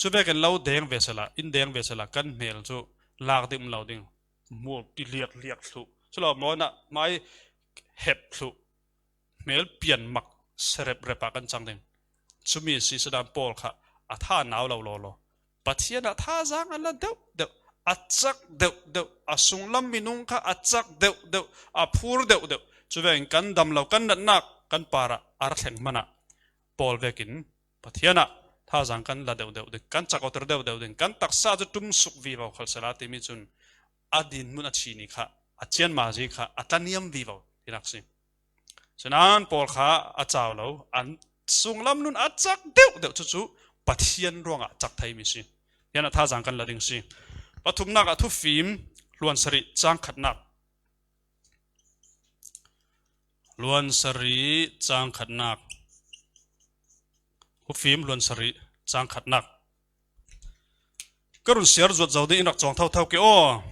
Cu vekin lo deng ve sehla, in deng ve sehla, kan hmel cu lak ding um lo ding. Hmual ti liakliak thluh. Cu lo maw na mai hep thluh. Hmel pian mak serep rep ah kan cang ding. Cumi si sadan Paul kha a thanau lo lawlaw. Pathian ah thazaang a la deuhdeuh, a cak deuhdeuh, a sunglam minung kha a cak deuhdeuh, a phur deuhdeuh. Cuvekin kan dam lo, kan natnak kan parah a ra thleng hmanah Paul vekin Pathian ah thazaang kan la deuhdeuh ding, kan cak awter deuhdeuh ding, kan taksa cu ṭum suk vivo kholsela timi cun a dinhmun a chini kha, a cianmazi kha a tlaniam vivo tinak si. Sinain Paul kha a cau lo, an sunglam nun a cak deuhdeuh cucu Pathian ruangah cak theimi si. Pathian ah thazaang kan la ding si. Pathumnak ah Thufim hluan sarih cang khatnak. Hluan sarih cang khatnak. Thufim hluan sarih cang khatnak. Ka run siar zuat zo ding in rak cawng thotho ke aw.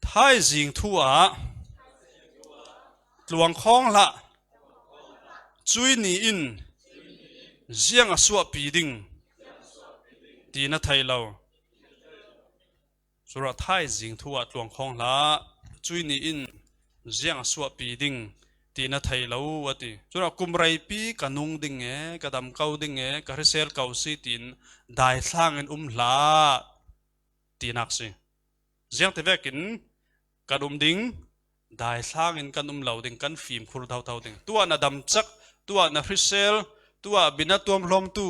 Thaizing thu ah tluang khawng hlah. Cuih ni in ziang a suahpi ding ti na thei lo. Curuangah thaizing thu ah tluang khawng hlah. Cuih ni in ziang a suahpi ding ti na thei lo a ti. Curuangah kum reipi ka nung ding e, ka dam ko ding e, ka hrisel ko si tiin daithlang in um hlah tinak si. Ziangti vekin kan um ding, daithlang in kan um lo ding, kan fimkhur thotho ding. Tuah na damcak, tuah na hrisel, tuah mi na tuamhlawmtu,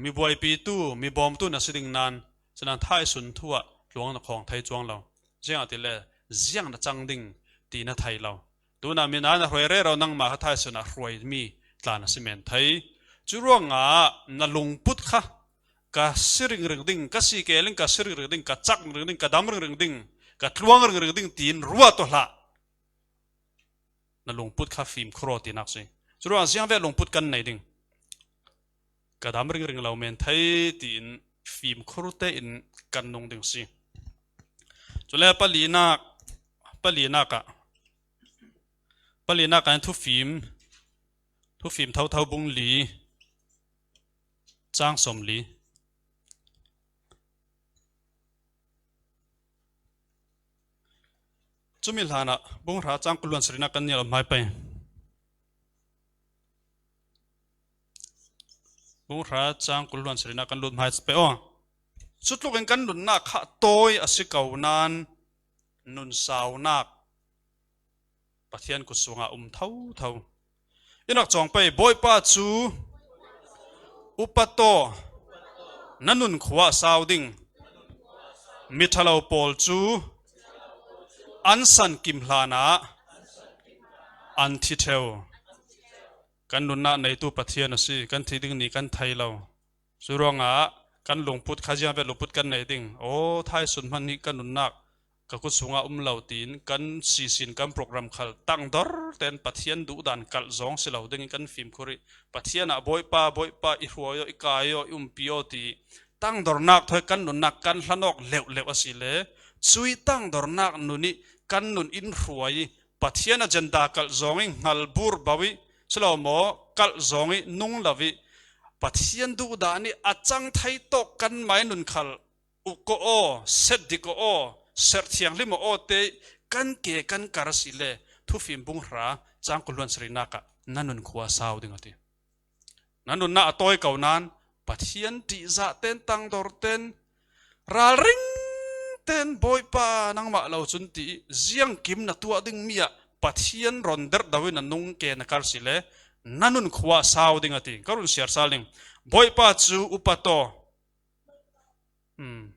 mi buaipitu, mi bawmtu na si ding nan, sinain thaisun thu ah tluang na khawng thei cuang lo. Ziangahtile ziang na cang ding ti na thei lo. Tunah mi na na hruai rero, nangmah kha thaisun ah hruaimi tla na si men thei. Curuangah na lungput kha ka si ringring ding, ka si kei ling ka si ringring ding, ka cak ringring ding, ka dam ringring ding, ka tluang ringring ding tiin ruat aw hlah. Na lungput kha fimkhur aw tinak si. Curuangah ziangvek lungput kan nei ding. Ka dam ringring lo men thei tiin fimkhur tein kan nung ding si. Cule palinak, palinak ah, palinak ah hin Thufim, Thufim thotho bung li, cang sawmli. Cumi hlanah bung hra cang kul hluan sarihnak kan nial hmai pei. Bung hra cang kul hluan sarihnak kan lut hmai pei aw. Cutlukin kan nunnak kha tawi a si ko nan nun saunak Pathian kut sungah um thotho. In rak cawng pei, Bawipa cu upat aw, na nun khua a sau ding. Miṭhalo pawl cu an san kim hlanah an thi ṭheu. Kan nunnak neitu Pathian a si, kan thi ding ni kan thei lo. Curuangah kan lungput kha ziangvek lungput kan nei ding. Aw, thaisun hmanh hi ka nunnak ka kut sungah um lo tiin kan sisin kan program khal tangdor tein Pathian duhdan kalh zawng si lo dingin kan fimkhur ih Pathian ah Bawipa, Bawipa, i hruai aw, i kai aw, i umpi aw ti tangdornak thawi kan nunnak kan hlan awk leuhleuh asile cuih tangdornak nun ih kan nun in hruai ih Pathian agenda kalh zawng ih hngal burbo ih si lo maw, kalh zawng ih nung lo ih Pathian duhdah nih a cang thei tawk kanmah i nun khal uh ko aw, set dik ko aw, serh thianghlim ko aw te kan ke kan kar a si le, Thufim bung hra cang kul hluan sarihnak ah na nun khua a sau ding a ti. Na nunna a tawi ko nan, Pathian ṭihzah ten, tangdor ten, ralring ten, Bawipa nangmah lo cun ti, ziangkim na tuah ding mi ah Pathian ron derh do in na nung ke na kar si le, na nun khua a sau ding a ti. Ka run siar sal ding. Bawipa cu upat aw. Hmm.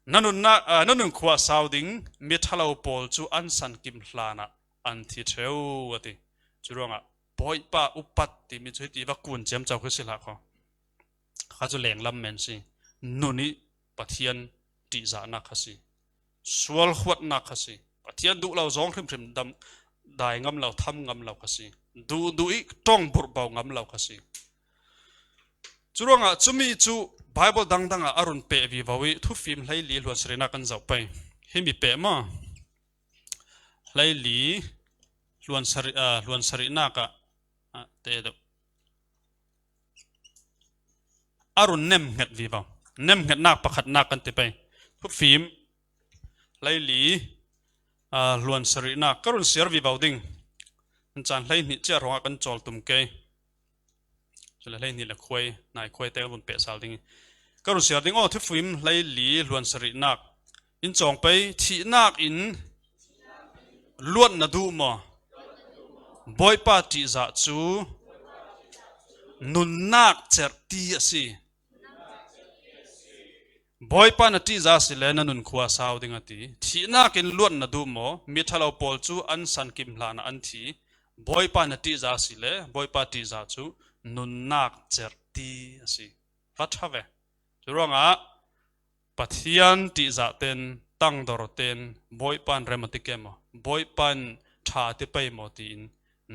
Na nunnak, aa, na nun khua a sau ding, miṭhalo pawl cu an sankim hlan ah an thi ṭheu a ti. Curuangah Bawipa upat timi cu hiti va kun ciamco khi si hlah kho. Kha cu lenglam men si. Nun i Pathian ṭihzahnak kha si. Sual huatnak kha si. Pathian duh lo zong hrimhrim dam, dai ngam lo, tham ngam lo kha si. Duhduh i ṭong burhbo ngam lo kha si. Curuangah cumi cu Baibal dangdang ah a run peh vivo i Thufim hleili hluan sarihnak kan zoh pei. Himi peh maw? Hleili hluan sarih, aa, hluan sarihnak ah, aa, te deuh. A run nemhnget vivo. Nemhngetnak pakhatnak kan ti pei. Thufim hleili, aa, hluan sarihnak ka run siar vivo ding. An caan hleihnih cia hrawngah kan cawl tum kei. Cule hleihnih le khuai, nai khuai te kan vun peh sal ding. Ka run siar ding aw, Thufim hleili hluan sarihnak. In cawng pei, thihnak in luat na duh maw? Bawipa ṭihzah cu nunnak cerhti a si. Bawipa na ṭihzah a si le na nun khua a sau ding a ti. Thihnak in luat na duh maw? Miṭhalo pawl cu an sankim hlan ah an thi. Bawipa na ṭihzah a si le Bawipa ṭihzah cu nunnak cerhti a si. Va ṭha ve. Curuangah Pathian ṭihzah ten, tangdor ten, Bawipa in rem a ti ke maw? Bawipa in ṭha a ti pei maw tiin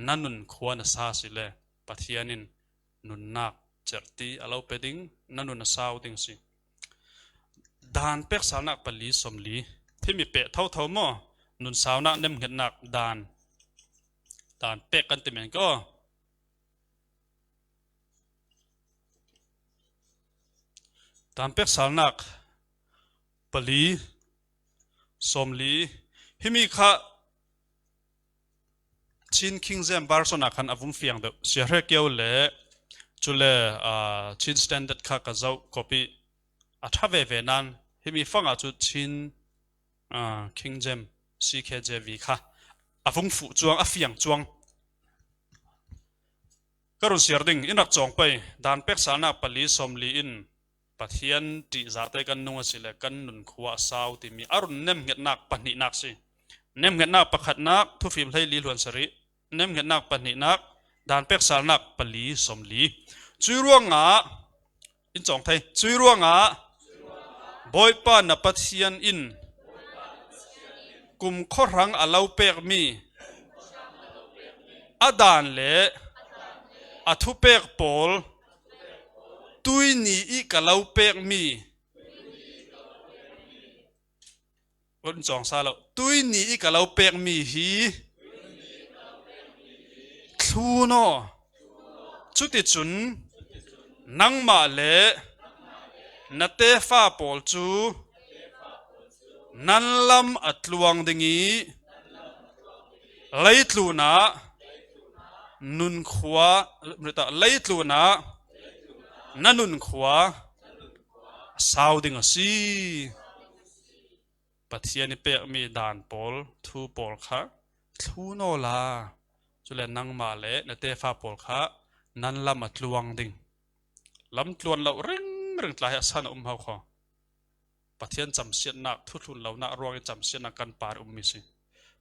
na nun khua na sa a si le Pathian in nunnak cerhti a lo pe ding, na nun a sau ding si. Dan peksalnak pali sawmli. Thimi peh thotho maw? Nun saunak nemhngetnak dan. Dan pek kan ti men ko. Dan peksalnak pali sawmli. Himi kha Chin King James Version ah khan a vun fiang deuh. Sia Hre Kio le cule, aa, Chin Standard kha ka zoh kop i a ṭha veve nan himi fangah cu Chin, aa, King James, C K J V kha a vun fuh cuang, a fiang cuang. Ka run siar ding, in rak cawng pei, dan peksalnak pali sawmli in Pathian ṭihzahte kan nung a si le kan nun khua a sau timi a run nemhngetnak pahnihnak si. Nemhngetnak pakhatnak, Thufim hleili hluan sarih, nemhngetnak pahnihnak, dan peksalnak pali sawmli. Cui ruangah, in cawng thei, cui ruangah Bawipa na Pathian in kumkhua hrang a lo pekmi a dan le a thupek pawl tuini i ka lo pekmi, in cawng sa lo, tuini i ka lo pekmi hi thlun aw. Cuticun nangmah le na tefa pawl cu nan lam a tluang ding i leitlun ah nun khua, leitlun ah na nun khua a sau ding a si. Pathian i pekmi dan pawl, thu pawl kha thlun aw la, cule nangmah le na tefa pawl kha nan lam a tluang ding. Lam tluan lo ringring tla hi a san a um hau kho. Pathian camsiatnak, thuthlun lonak ruangin camsiatnak kan par i ummi si.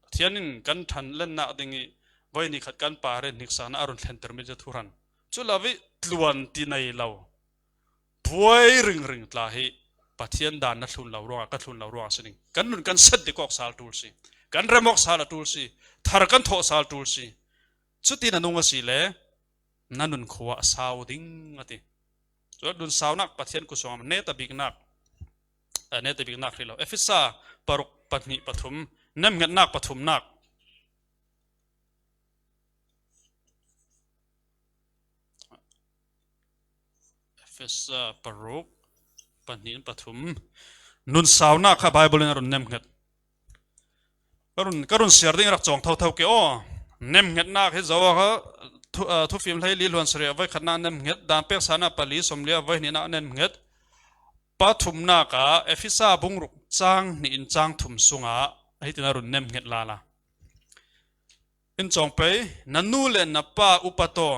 Pathian in kan ṭhanlennak ding i voi ni khat kan par in hniksak na a run thlentermi cu thuhran. Cu lo i tluan ti nei lo. Buai ringring tla hi Pathian dan na thlun lo ruangah, ka thlun lo ruangah si ding. Kan nun kan set dik awk sal ṭul si. Kan rem awk sal a ṭul si. Thar kan thawh sal ṭul si. Cuti na nung a si le na nun khua a sau ding a ti. Cu nun saunak Pathian kut sungah neta biknak, eh, neta biknak hrih lo. Efesa paruk pahnih pathum, nemhngetnak pathumnak. Efesa paruk, pahnih in pathum. Nun saunak kha Bible in a run nemnghet. Ka run, ka run siar ding rak cawng thotho ke aw. Nemnghetnak hi zo a kha, thu, ah, Thufim hleili hluan sarih a voi khatnak nemnghet, dan pek sana pali sawmli a voi hnihnak nemnghet. Pathumnak ah Efesa bung ruk cang hnih in cang thum sungah hitin a run nemnghet lala. In cawng pei, na nu le na pa upat aw.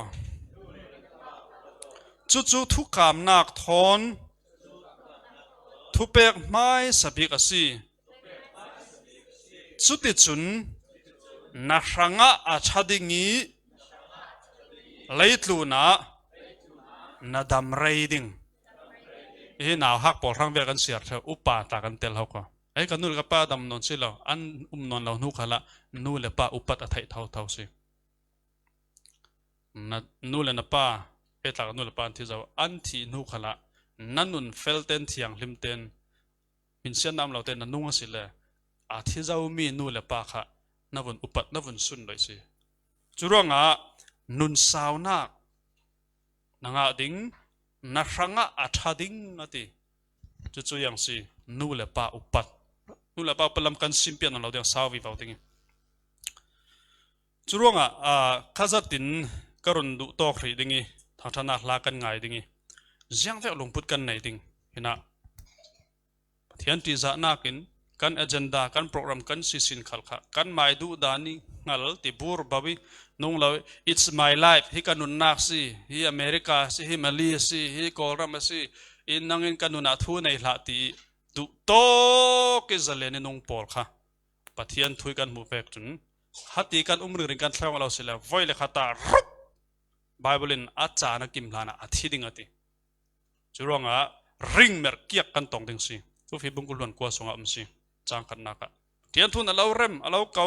Cucu thukamnak thawn thupek hmaisa bik a si. Cuticun na hrangah a ṭha ding i leitlunah na dam rei ding. Hi nauhak pawl hrang vel kan siar ṭheu, upa tla kan tel ho ko. Ei, ka nu le ka pa dam nawn si lo, an um nawn lo hnu khalah nu le pa upat a theih thotho si. Na nu le na pa, ei tlak nu le pa an thi zo, an thih hnu khalah na nun fel ten thianghlim ten, minsiatna um lo ten na nung a si le, a thi zomi nu le pa kha na vun upat, na vun sun lo i si. Curuangah nun saunak na ngah ding, na hrangah a ṭha ding a ti. Cucu iang si, nu le pa upat. Nu le pa upat lam kan simpian lo ding, sau vivo ding i. Curuangah, ah, kha zatin ka run duh tawk hrih ding i, thangṭhatnak hla kan ngai ding i, ziangvek lungput kan nei ding. Hinah, Pathian ṭihzahnak in kan agenda, kan program, kan sisin khal kha kanmah i duh dan i hngal ti bur bau i nung lo i, "It's my life, hi ka nunnak si, hi America si, hi Mali si, hi Kawlram a si, i nangin ka nunah thu nei hlah," ti i duh tawk i zalen i nung pawl kha Pathian thu i kan hmuh vek cun, hati kan um ringring kan thleng lo si le, voi le khata ruk Bible in a caan a kim hlanah a thi ding a ti. Curuangah ringmerh kiak kan tong ding si. Thufim bung kul hluan kua sungah um si. Cang khatnak ah, Pathian thu na lo rem, a lo ko.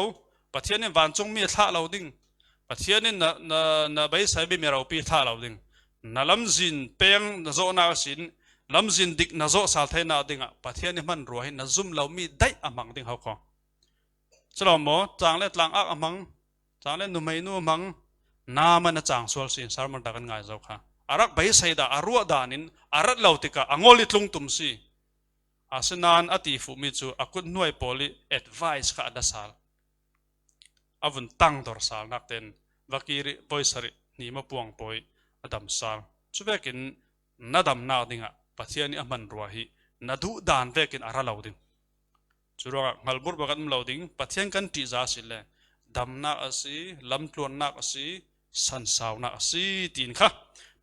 Pathian in vancungmi a thlah lo ding. Pathian in na, na, na beisei bimi ropi a thlah lo ding. Na lamzin peng na zawhnak a sin, lamzin dik na zawh sal theinak dingah Pathian i hmanrua hi na zum lomi daih a hmang ding ho kho. Si lo maw? Cang le tlangak a hmang, cang le numeinu a hmang, na man a cang sual si, sermon ta kan ngai zo kha. A rak beisei dah, a ruah danin, a rat lo tikah a ngol i tlung tum si. Asinain a ti fuhmi cu a kut hnuai pawl i advice kha a da sal. A vun tangdor salnak ten, vakir i voi sarih, hnima puang pawi a dam sal. Cuvekin na damnak dingah Pathian i a hmanrua hi na duh dan vekin a ra lo ding. Curuangah hngalburba kan um lo ding, Pathian kan ṭihza a si le, damnak a si, lamtluannak a si, sansaunak a si, tiin kha.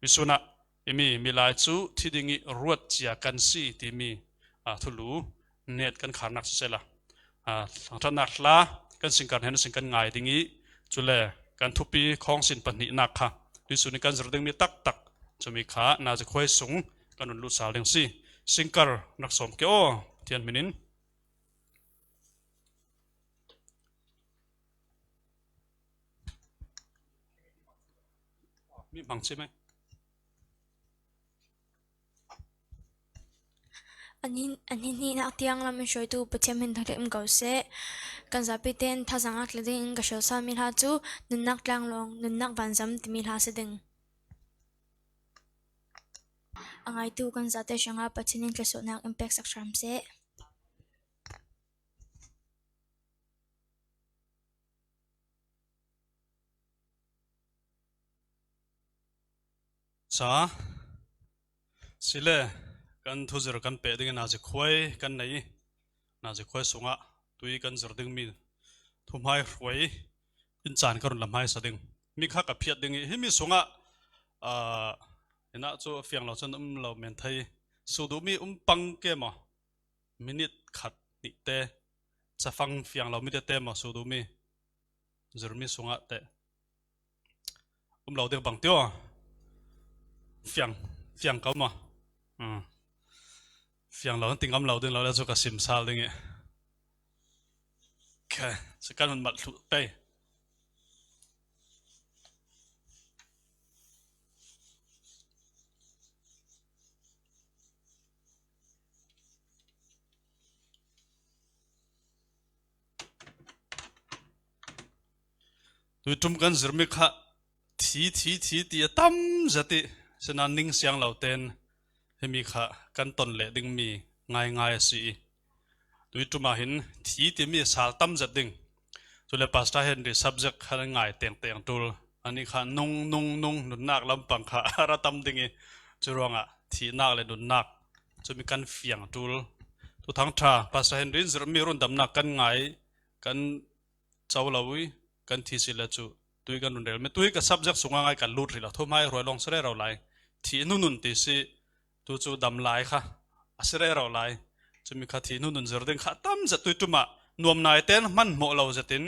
Misunah i mi, milai cu thi ding i ruat cia kan si timi, aa, thulu net kan kharnak siseh la, aa, thangṭhatnak hla kan singkar hnen sin kan ngai ding i, cule kan thupi khawng sin pahnihnak kha tuihsun in kan zir dingmi taktak cumi kha nazi khuai sung kan run lut sal ding si. Singkar rak sawm ke aw, Pathian hmin in. Mi hmang cih mai. An hin, an hin hnihnak tiang lam in hruaitu Pathian hmin thangṭhat in ko seh. Kan zapi tein thazang ah tla dingin ka hrial salmi hla cu nunnak tlanglawng, nunnak vanzam timi hla si ding. A ngaitu kan zate hrangah Pathian in thlasuahnak in peksak hram seh. Ca sile kan thuzir kan peh dingin nazi khuai kan nei. Nazi khuai sungah tui kan zir dingmi thuhmai hruai in caan ka run la hmaisa ding. Mi kha ka phiat ding i, himi sungah, aa, hinah cu a fiang lo cun um lo men thei. Suduhmi um pang ke maw? Minit khat hnih te, cafang fiang lo mi tete maw, suduhmi? Zirmi sungah teh um lo ding bang tio. Fiang, fiang ko maw? Hmm. Fiang lo, ti ngam lo ding lo le cu ka sim sal ding i. Khe, si kan hun malh thluh pei. Tuiṭum kan zirmi kha thi, thi, thi ti a tam zat i, sinain ning siang lo tein Himi kha kan ton leh ding mi ngaingai a si i. Tui ṭumah hin thi timi sal tam zet ding. Cule Pastor Henry subject kha ngai tengteng ṭul. Ani kha nung, nung, nung, nunnak lampang kha a ra tam ding i. Curuangah thihnak le nunnak cumi kan fiang ṭul. Thuthang ṭha, Pastor Henry in zirhmi rundamnak kan ngai, kan co lo i, kan thi si le cu tui kan run rel mi. Tui ka subject sungah ngai kan lut rih lo. Thuhmai hruai lawng si rero lai. Thih nunun ti si, tu cu dam lai kha a si rero lai. Cumi kha thih nunun zir ding kha tam zet tui ṭumah nuam nai ten hmanhmawh lo zetin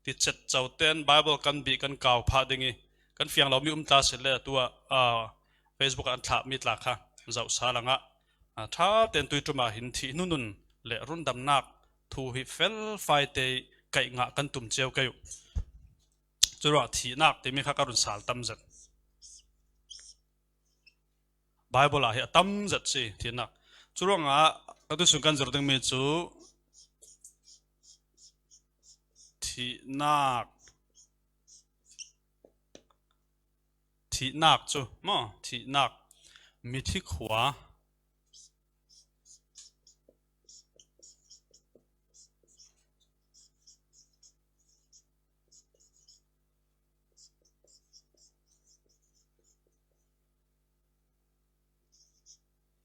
ti cet co ten Bible kan bih kan kau phah ding i kan fiang lomi um tla si le tuah, aa, Facebook ah an thlahmi tla kha zoh sal angah, aa, ṭha ten tui ṭumah hin thih nunun le rundamnak thu hi felfai te kaih ngah kan tum cio kei uh. Curuah thihnak timi kha ka run sal tam zet. Bible ah hi a tam zet si thihnak. Curuangah ka tusun kan zir dingmi cu thihnak, thihnak cu maw, thihnak, mithi khua,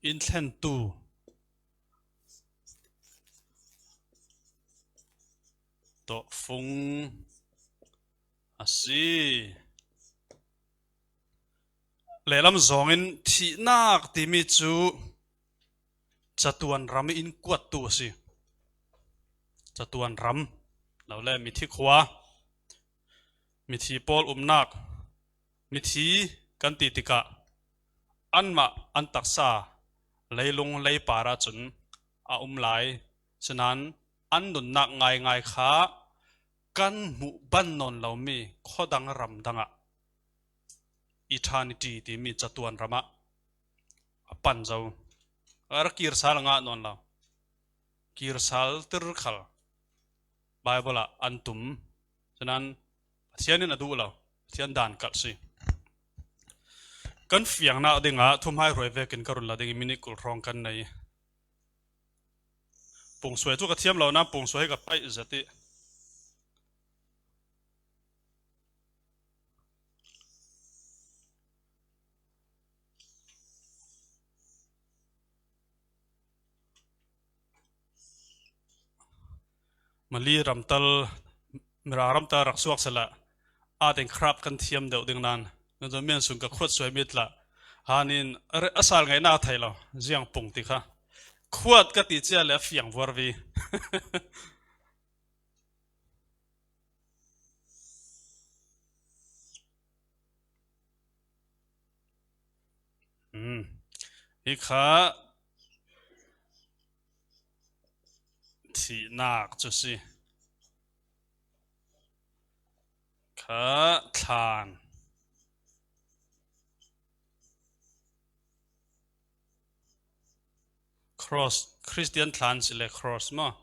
in thlentu tawh fung a si. Lehlam zawngin thihnak timi cu catuan ram in kuattu a si. Catuan ram, lo le mithi khua, mithi pawl umnak, mithi kan ti tikah anmah an taksa leilung leipar ahcun a um lai. Sinain an nunnak ngaingai kha kan hmuh ban nawn lomi khuadang ram dangah, eternity timi catuan ramah a pan zo. A ra kir sal a ngah nawn lo. Kir sal tir khal Bible ah an tum. Sinain Pathian in a duh lo. Pathian dan kalh si. Kan fiangnak dingah thuhmai hruai vekin ka run la ding i minute kul hrawng kan nei. Pungsuai cu ka thiam lo, nan pungsuai hi ka paih zet i. Mali ramtal, Mira ramtal rak suak sehla, aa ding khrap kan thiam deuh ding nan, nan cu men sung ka khuat suai mi tla, han in a re-, a sal ngaihnak thei lo, ziang pung ti kha. Khuat ka ti cia le a fiang vuar vi. Hmm. Hi kha thihnak cu si. Kha thlan. Cross, Christian thlan si le cross maw?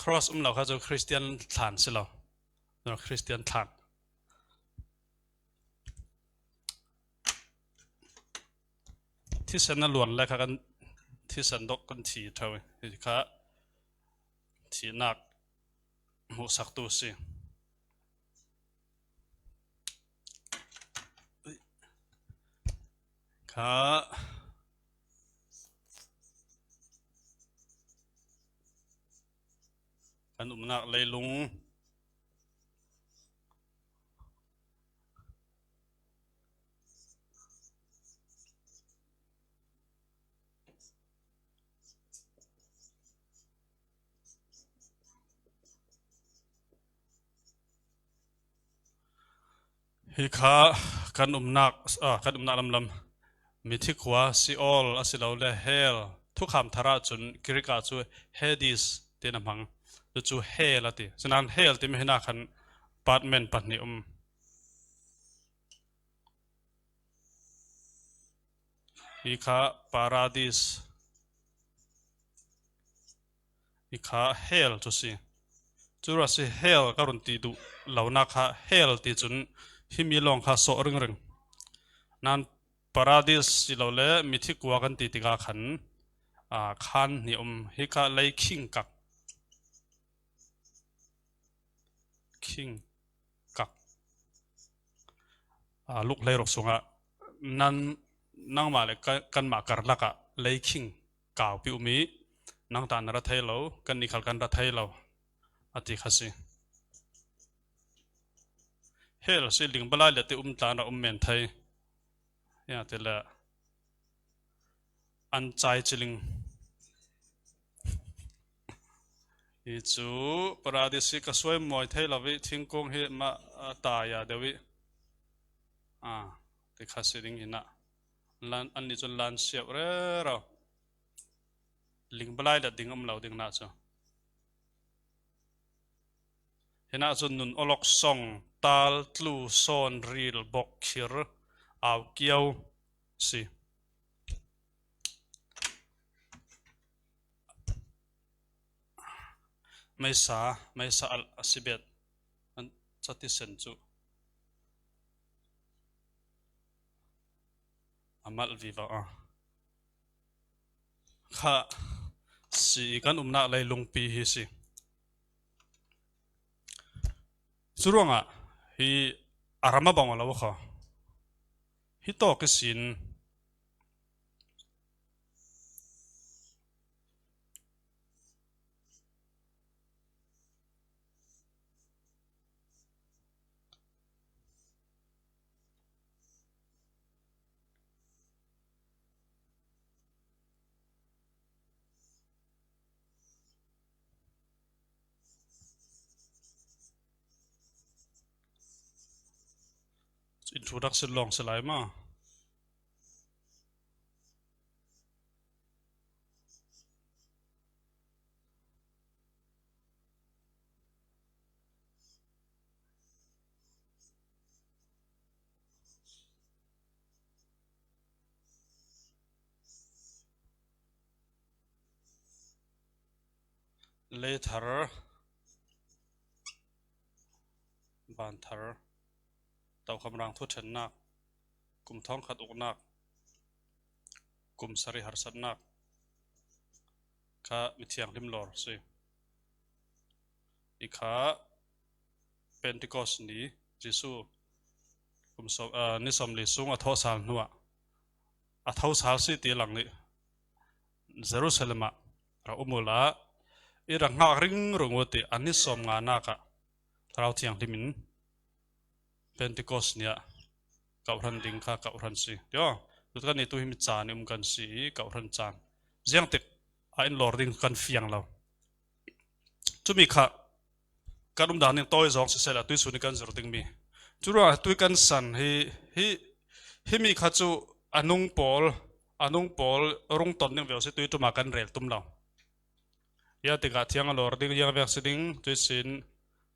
Cross um lo kha cu Christian thlan si lo. Christian thlan. Thisen a luan le kha kan thisen dok kan thi ṭheu i. Hi kha thihnak hmuhsaktu si. Kha kan umnak leilung. Hi kha kan umnak, ah, kan umnak lamlam. Mithi khua, Sheol a si lo le hell. Thukham thar ah cun Greek ah cu Hades tiah a hmang. Cucu hell a ti. Sinain hell timi hi nak khan apartment pahnih um. Hi kha paradis. Hi kha hell cu si. Cu ruangah si hell ka run ti duh lonak kha hell ti cun himi lawng kha sawh ringring. Nan Paradis si lo le mithi kua kan ti tikah khan, aa, khan hnih um hi kha lei khingkak, khingkak, aa, Luk hleiruk sungah nan, nangmah le ka, kanmah karlakah lei khing kaupi um i, nang tah na ra thei lo, kannih khal kan ra thei lo, a ti kha si. Hell si ling balai le ti um tla na um men thei. Ya ti le an chai chiling. Hi cu Paradis hi ka suai mawi thei lo i thingkung hi mah a ta ya deuh i. A, ti kha si ding hinah. Lan, annih cun lan siauh rero. Ling balai le ding um lo ding hna cu. Hinah cun nun awlok song, tal, tlu, sawn, ril, bok, khir, au kiau si. Meisa, meisa a, a si bet. An cati sen cu a mal vivo a kha si i kan umnak leilungpi hi si. Curuangah hi a ram a bang lo kha hi tawk ihsin Introduction lawng si lai maw? Leithar, vanthar, tokham rang thuṭhennak, kum thawngkhat uknak, kum sarih harsatnak kha mithianghlim lawr si. I kha Pentecost ni Jesuh kum sawm, aa, ni sawmli sung a thawhsal hnuah a thosal si ti lang nih Jerusalem ah ra um uhla i ra hngak ringring uh ti a ni sawmnga nak ah Thlarau Thianghlim in Pentecost ni ah kauhran ding kha kauhran si. Tio, tukan ni tu hi mi caan i um kan si i kauhran caan. Ziangtik a in lawr ding kan fiang lo. Cumi kha kan um dan in tawi zawng siseh la tui sun i kan zir dingmi. Curuangah tui kan san hi, hi, himi kha cu a nung pawl, a nung pawl rung ton ding viau si tui ṭum ah kan rel tum lo. Ya tikah thiang a lawr ding, yang vek si ding, tui sin,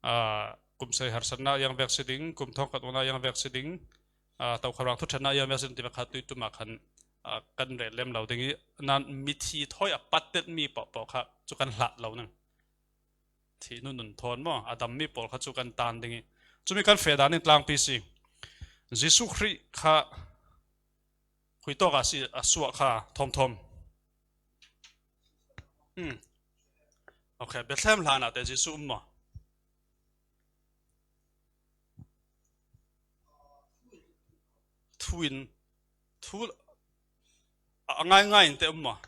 aa, kum sarih harsatnak yang vek si ding, kum thawngkhat uknak yang vek si ding, aa, tokham rang thuṭhennak yang vek si ding tiva kha tui ṭum ah khan, aa, kan rel lem lo ding i, nan mithi thawi a pattetmi paohpaoh kha cu kan hlah lo ning. Thih nun nun thawn maw, a dammi pawl kha cu kan tan ding i, cumi kan feh dan in tlangpi si. Jesuh Khrih kha khui tawk ah si a suak kha thawmthawm. Hmm. Okay, Bethlehem hlan ah te Jesuh um maw? Thu in, thu a ngaingai in te um maw?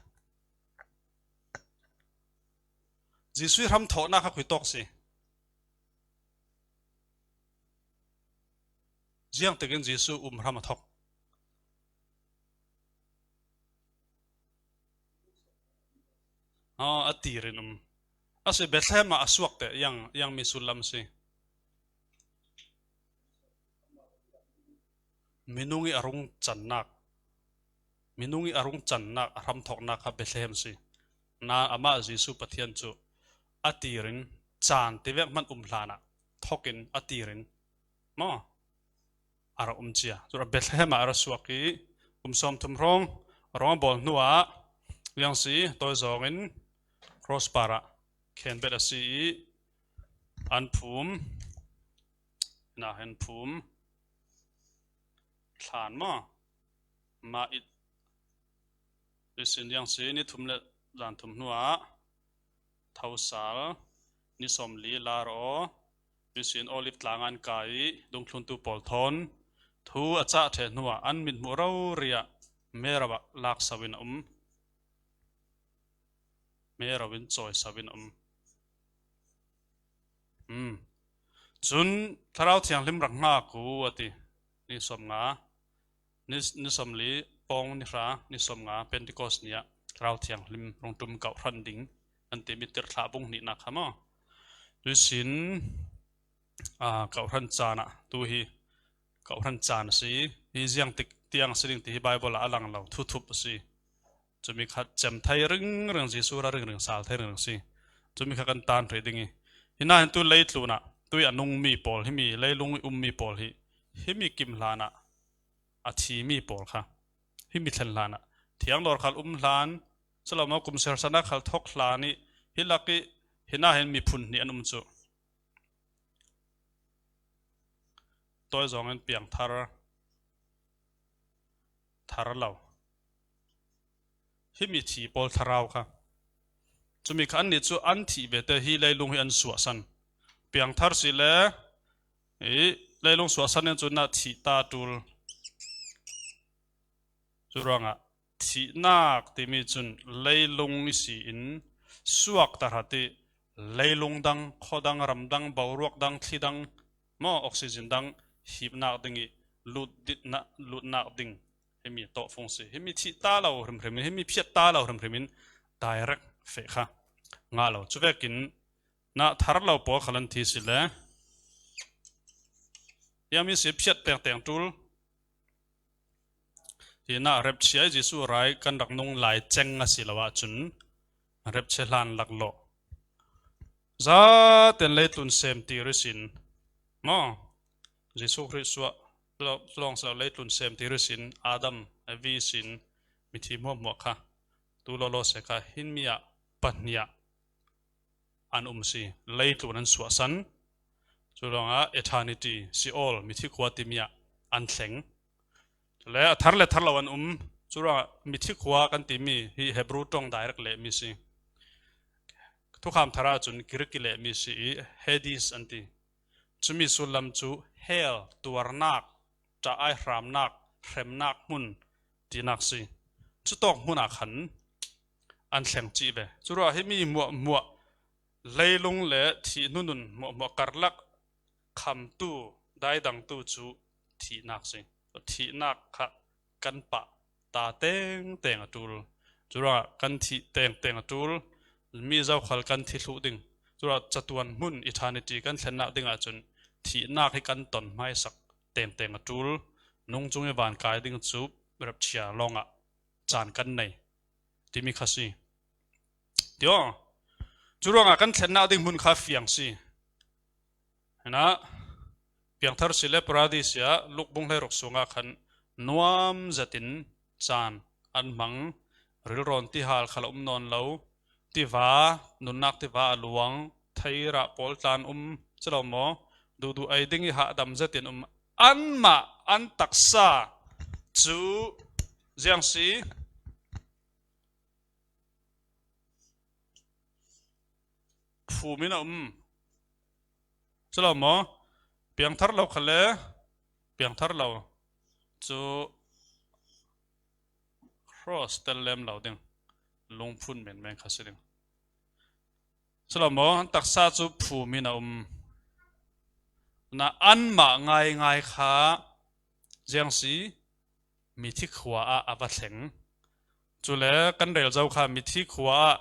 Jesuh i hram thawknak kha khui tawk si. Ziangtikin Jesuh um hram a thawk? Aw, a tirin um. A si Bethlehem ah a suak te, yang, yang mi sullam si. Minung i a rung cannak, minung i a rung cannak, a hram thawknak kha Bethlehem si. Na amah Jesuh Pathian cu a tirin caan tivek hmanh um hlan ah thokin a tirin maw? A rak um cia. Cu Bethlehem ah a rak suak i kum sawmthum hrawng, rawng a bawl hnuah, yang si, tawi zawng in cross par ah khenbet a si i, an phum, na hen phum, thlan maw? Ma'it. Tuisin ziang si ni thum le zan thum hnuah thosal ni sawmli lar aw. Tuisin Olive tlang an kai dungthluntu pawl thawn thu a cah ṭheh hnuah an mithmuh rori ah Mero ah lakso in a um. Mero in cawiso in a um. Hmm. Cun Thlarau Thianghlim rak hngak u a ti. Ni sawmnga, ni, ni sawmli pawng ni hra, ni sawmnga Pentecost ni ah Thlarau Thianghlim rung ṭum kauhran ding an timi tirhthlah bung hnihnak kha maw? Tuisin, aa, kauhran caan ah tu hi kauhran caan a si. Hi ziang tik tiang si ding ti hi Baibal ah a lang lo, thuthup a si. Cumi kha cem thei ringring, Jesuh ra ringring, sal thei ringring si. Cumi kha kan tan hrih ding i. Hinain tu leitlun ah, tui a nungmi pawl, himi leilung i ummi pawl hi, himi kim hlan ah a thimi pawl kha, himi thlen hlan ah, thiang dawr khal um hlan, si lo maw, kum sersan ah khal thok hlan i, hi lak i, hinahin miphun hnih an um cu. Tawi zawngin piangthar, thar lo. Himi thi pawl thlarau kha. Cumi kha annih cu an thih vete hi leilung hi an suahsan. Piangthar si le, i, leilung suahsan in cun na thih ta ṭul. Curuangah thihnak timi cun leilung i si in suak tahrat i leilung dang, khaw dang, ram dang, boruak dang, thli dang, maw, oxygen dang hipnak ding i lut ditna, lutnak ding himi tawhfung si. Himi thih ta lo hrimhrim in, himi phiat ta lo hrimhrim in direct feh kha ngah lo. Cuvekin na thar lo pawl khal an thi si le, hiami si phiat tengteng ṭul. Hinah repchia i Jesuh rai kan rak nung lai ceng a si lo ahcun repchia hlan laklawh. Zaten leitlun sem tir ihsin maw? Jesuh Khrih suah lawng si lo, leitlun sem tir ihsin Adam, Evi ihsin mithi hmuahhmuah kha tu lawlaw se kha hin mi ah pahnih ah an um si, leitlun an suahsan. Cu ruangah eternity, Sheol, mithi khua timi ah an thleng. Le a thar le thar lo an um. Cu ruangah mithi khua kan timi hi Hebru ṭong direct lehmi si. Thukham thar ahcun Greek i lehmi si i Hades an ti. Cumi sullam cu hell, tuarnak, ṭah ai hramnak, hremnak hmun tinak si. Cutawk hmun ah khan an thleng cih ve. Curuah himi hmuahhmuah leilung le thih hnunun hmuahhmuah karlak khamtu, daidangtu cu thihnak si. Thihnak kha kan pah ta tengteng a ṭul. Curuangah kan thih tengteng a ṭul. Mi zokhal kan thi thluh ding. Curuah catuan hmun eternity kan thlennak ding ahcun thihnak hi kan ton hmaisak tengteng a ṭul. Nungcung i van kai ding cu rapture lawngah caan kan nei timi kha si. Tio, curuangah kan thlennak ding hmun kha fiang si. Hinah, piangthar si le paradis ah Luk bung hleiruk sungah khan nuam zetin caan an hmang, rilrawn tihal khal a um nawn lo, tiva, nunnak tiva a luang, theirah pawl tlan um, si lo maw? Duhduh ei ding i hahdam zetin um. Anmah an taksa cu ziang si. Phum in a um. Si lo maw? Piangthar lo khal le, piangthar lo cu cross tel lem lo ding, lungphun menmen kha si ding. Si lo maw? An taksa cu phum in a um. Na anmah ngaingai kha ziang si, mithi khua ah a va thleng. Cule kan rel zo kha mithi khua ah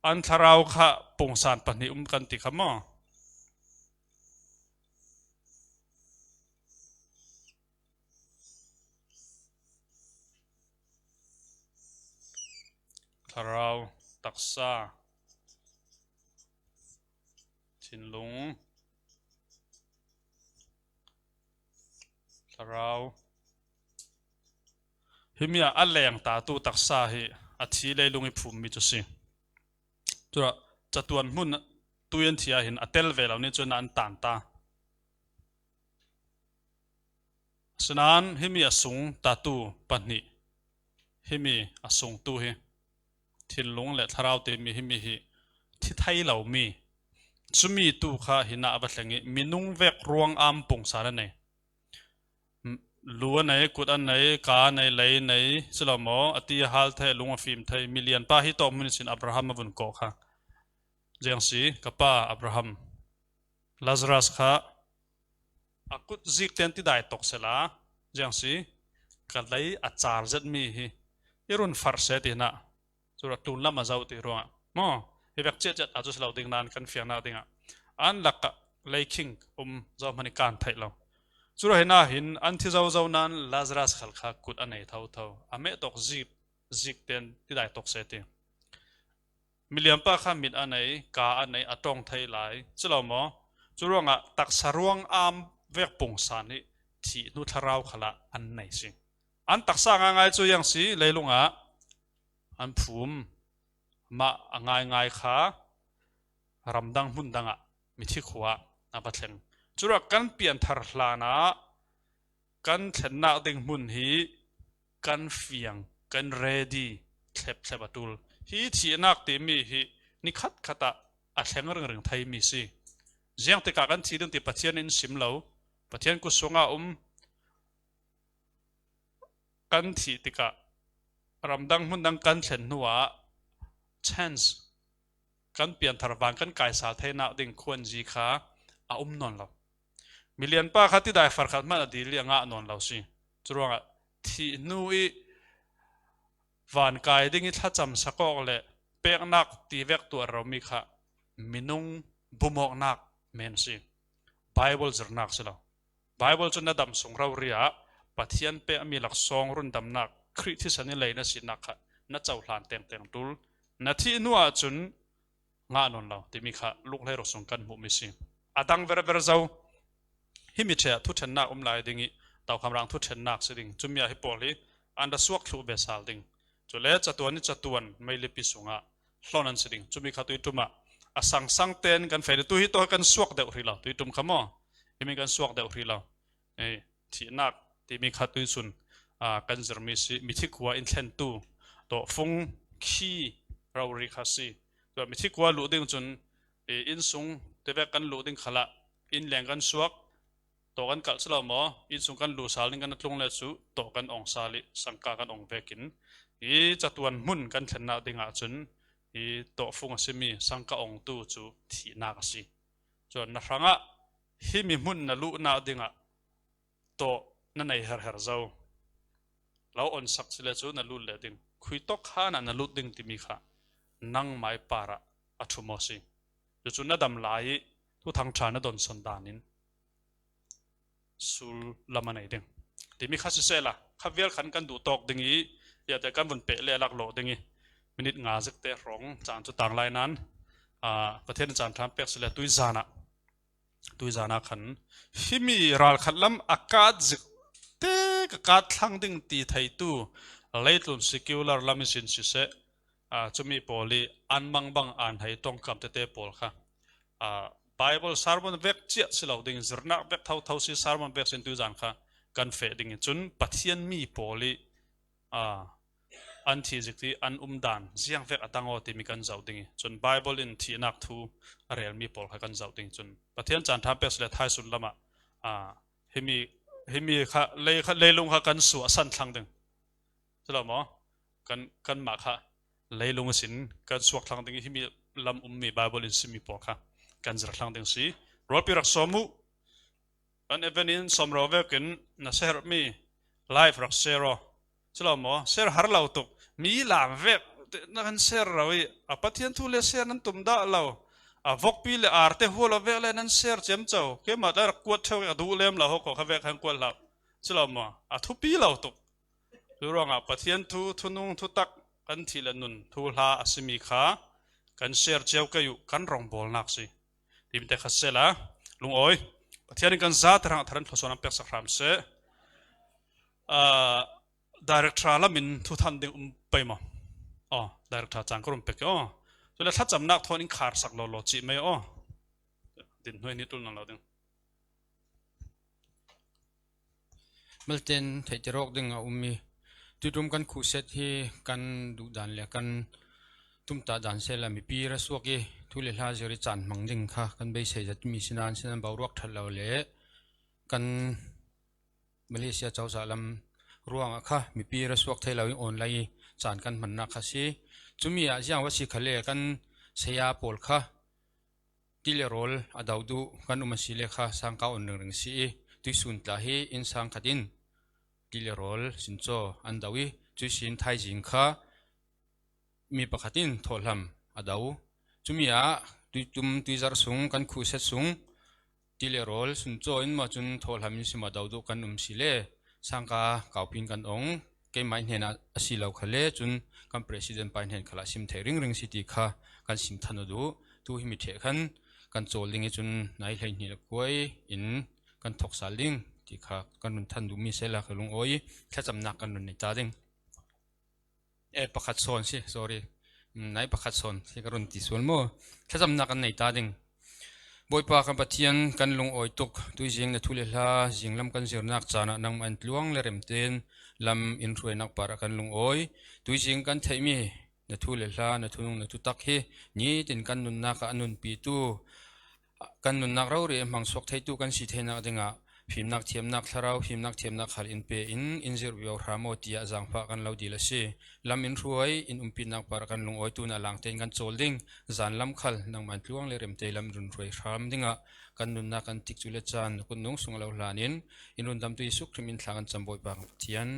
an thlarau kha pungsan pahnih um kan ti kha maw? Thlarau, taksa, thinlung, thlarau. Himi ah a leng ta tu taksa hi a thi leilung i phummi cu si. Curuah catuan hmun tui an thi ah hin a tel ve lo nih cun an tan ta. Asinain himi a sung tatu pahnih himi a sungtu hi, thinlung le thlarau timi himi hi thi thei lo mi, chumi tu kha hinah a va thleng i, minung vek ruang am pungsan a nei. Lu a nei, kut a nei, ka a nei, lei a nei, si lo maw, a ti a hal thei, lung a fim thei, milian pa hi tawk hmun sin Abraham a vun kawh kha. Ziang si, ka pa Abraham, Lazarus kha a kut zik ten tidai tawk sela, ziang si, ka lei a char zet mi hi i run farh se ti hinah. Cura tlun lam a zo ti ruangah maw, hi vek ciatciat a cu si lo ding nan kan fiangnak dingah an lakah leikhing um zo hmanh i kan theih lo. Cura hinah hin an thi zozo nan Lazarus khal kha kut a nei thotho, a meh tawk zik, zik ten tidai tawk se ti. Milian pa kha mit a nei, ka a nei, a ṭawng thei lai, si lo maw? Cu ruangah taksa ruang am vek pungsan hi thih hnu thlarau khalah an nei si. An taksa ngaingai cu ziang si, leilung ah an phum, mah a ngaingai kha ramdang hmun dangah mithi khua a va thleng. Cura kan pianthar hlanah kan thlennak ding hmun hi kan fiang, kan ready thlep thlep a ṭul. Hi thihnak timi hi ni khat khat ah a thleng ringring thei mi si. Ziang tikah kan thih ding ti Pathian in sim lo, Pathian kut sungah um. Kan thih tikah ramdang hmun dang kan thlen hnuah chance, kan pianthar van kan kaisal theinak ding khuanzi kha a um nawn lo. Milian pa kha tidai farkhat hmanh a dil i a ngah nawn lo si. Curuangah thih hnu i van kai ding i thlacam sakawk le peknak ti vek tuah romi kha minung bumawknak men si. Bible zirnak si lo. Bible cu na dam sung rori ah Pathian pekmi laksawng rundamnak, Khrih thisen i lei na sinak kha na cohlan tengteng ṭul. Na thih hnu ahcun ngah nawn lo timi kha Luk hleiruk sung kan hmuhmi si. A dang verver zo. Himi ṭheh ah thuṭhennak um lai ding i, Tokham rang thuṭhennak si ding. Cumi ah hi pawl hi an ra suak thluh ve sal ding. Cule catuan i catuan meilipi sungah hlawn an si ding. Cumi kha tuiṭum ah a sangsang ten kan feh ding. Tu hi tawh kan suak deuh hrih lo. Tuiṭum kha maw? Himi kan suak deuh hrih lo. Ei, thihnak timi kha tuisun, aa, kan zirmi si. Mithi khua in thlentu tawh fung khi rori kha si. Tua mithi khua luh ding cun, ei, innsung tivek kan luh ding khalah inn leng kan suak, tawh kan kalh si lo maw? Innsung kan luh sal ning kan a tlung le cu tawh kan ong sal i sangka kan ong vekin hi catuan hmun kan thlennak dingah cun hi tawh fung a simi sangka ongtu cu thihnak a si. Cun na hrangah himi hmun na luhnak dingah tawh na nei herher zo. Lo onsak si le cu na lut leh ding, khui tawk khan ah na lut ding timi kha nangmai parah a ṭhum aw si. Cucu na dam lai i Thuthang ṭha na donson dan in sul lam a nei ding timi kha sisehla, kha vial khan kan duh tawk ding i, ziate kan vun peh le lak lawh ding i, minit nga zikte hrawng caan cu tang lai nan, aa, Pathian in caan ṭha pek si le tuizan ah, tuizan ah khan himi ralkhat lam a kat zik te ka kat thlang ding ti theitu leitlun secular lam ihsin siseh, aa, cumi pawl i an mangbang an hei tongkam tete pawl kha, aa, Bible sermon vek ciah si lo ding, zirnak vek thotho si, sermon vek sin tuizan kha kan feh ding i cun Pathian mi pawl i, aa, an thih zik ti an um dan ziang vek a dang aw timi kan zoh ding i cun Bible in thihnak thu a relmi pawl kha kan zoh ding i cun Pathian caan ṭha pek si le thaisun lamah, aa, himi, himi kha lei kha, leilung kha kan suah san thlang ding. Si lo maw? Kan, kanmah kha leilung ihsin kan suak thlang ding i himi lam ummi Bible in simi pawl kha kan zir thlang ding si. Rualpi rak sawm uh. Kan event in sawm ro vekin na share mi live rak share aw. Si lo maw? Share har lo tuk. Mi lam vek na kan share ro i a Pathian thu le share nan tum dah lo. A vokpi le arte hual lo vek le nan share ciamco. Keimah tlai rak kuat ṭheu i a duh lem lo ho ko kha vek han kuat hlah. Si lo maw? A thupi lo tuk. Cu ruangah Pathian thu, thunung, thutak kan thih le nun, thuhla a simi kha kan share cio kei uh, kan rawngbawlnak si. Timi te kha sisehla, lungawi, Pathian in kan za terang a tharan thluasuan an peksak hram seh. Aa, director lam in thuthang ding um pei maw? Aw, director cang ka rum pek aw. Cule thlacamnak thawn in kharsak lawlaw cih mai aw. Din hnuai ni tul nan lo ding. Malten theihter awk ding a um i, Tuitum kan khuhset hi kan duh dan le kan tumtah dan sela mipi rasuak i thu le hla zir i caan hmang ding kha kan beisei zat mi sinan sinan boruak ṭhat lo le kan Malaysia cozah lam ruangah kha mipi rasuak thei lo in online i caan kan hmannak kha si. Cumi ah ziang va si kha le kan saya pawl kha ti le rawl a do duh kan um a si le kha sangka on ringring si i tuisun tla hi innsang khat in ti le rawl sincaw an do i cuisin thaizing kha mi pakhat in thawhhlam a do. Cumi ah tuitum tuizarh sung kan khuhset sung ti le rawl suncaw in maw cun thawhhlam in sim a do duh kan um si le sangka kaupin kan ong. Keimah hnenah a si lo kha le cun kan president pa hnen khalah sim thei ringring si ti kha kan sim than aw duh. Tu hi mi ṭheh khan kan cawl ding i cun nai hleihnih le kuai in kan thawksal ding ti kha kan run than duh mi sela ka lungawi i thlacamnak kan run nei ta ding. Eh, pakhat sawn si, sorry. Mm, nai pakhat sawn si ka run ti sual maw? Thlacamnak kan nei ta ding. Bawipa kan Pathian kan lungawi tuk, tuizing na thu le hla, zinglam kan zirnak caan ah nangmah in tluang le remten lam in hruainak parah kan lungawi. Tuizing kan theihmi na thu le hla, na thunung, na thutak hi nitin kan nunnak ah a nunpitu, kan nunnak rori hmangsuak theitu kan si theinak dingah fimnak thiamnak thlarau, fimnak thiamnak khal in pe in in zirh viau hram aw tiah zaangfah kan lo dil a si. Lam in hruai, in umpinak par kan lungawi tu na langte in kan cawl ding. Zan lam khal nangmah in tluang le remte lam in run hruai hram dingah kan nunnak kan tikcu le caan na kutnung sung a lo hlan in in rundamtu Jesuh Khrih min thla kan cam Bawipa kan Pathian.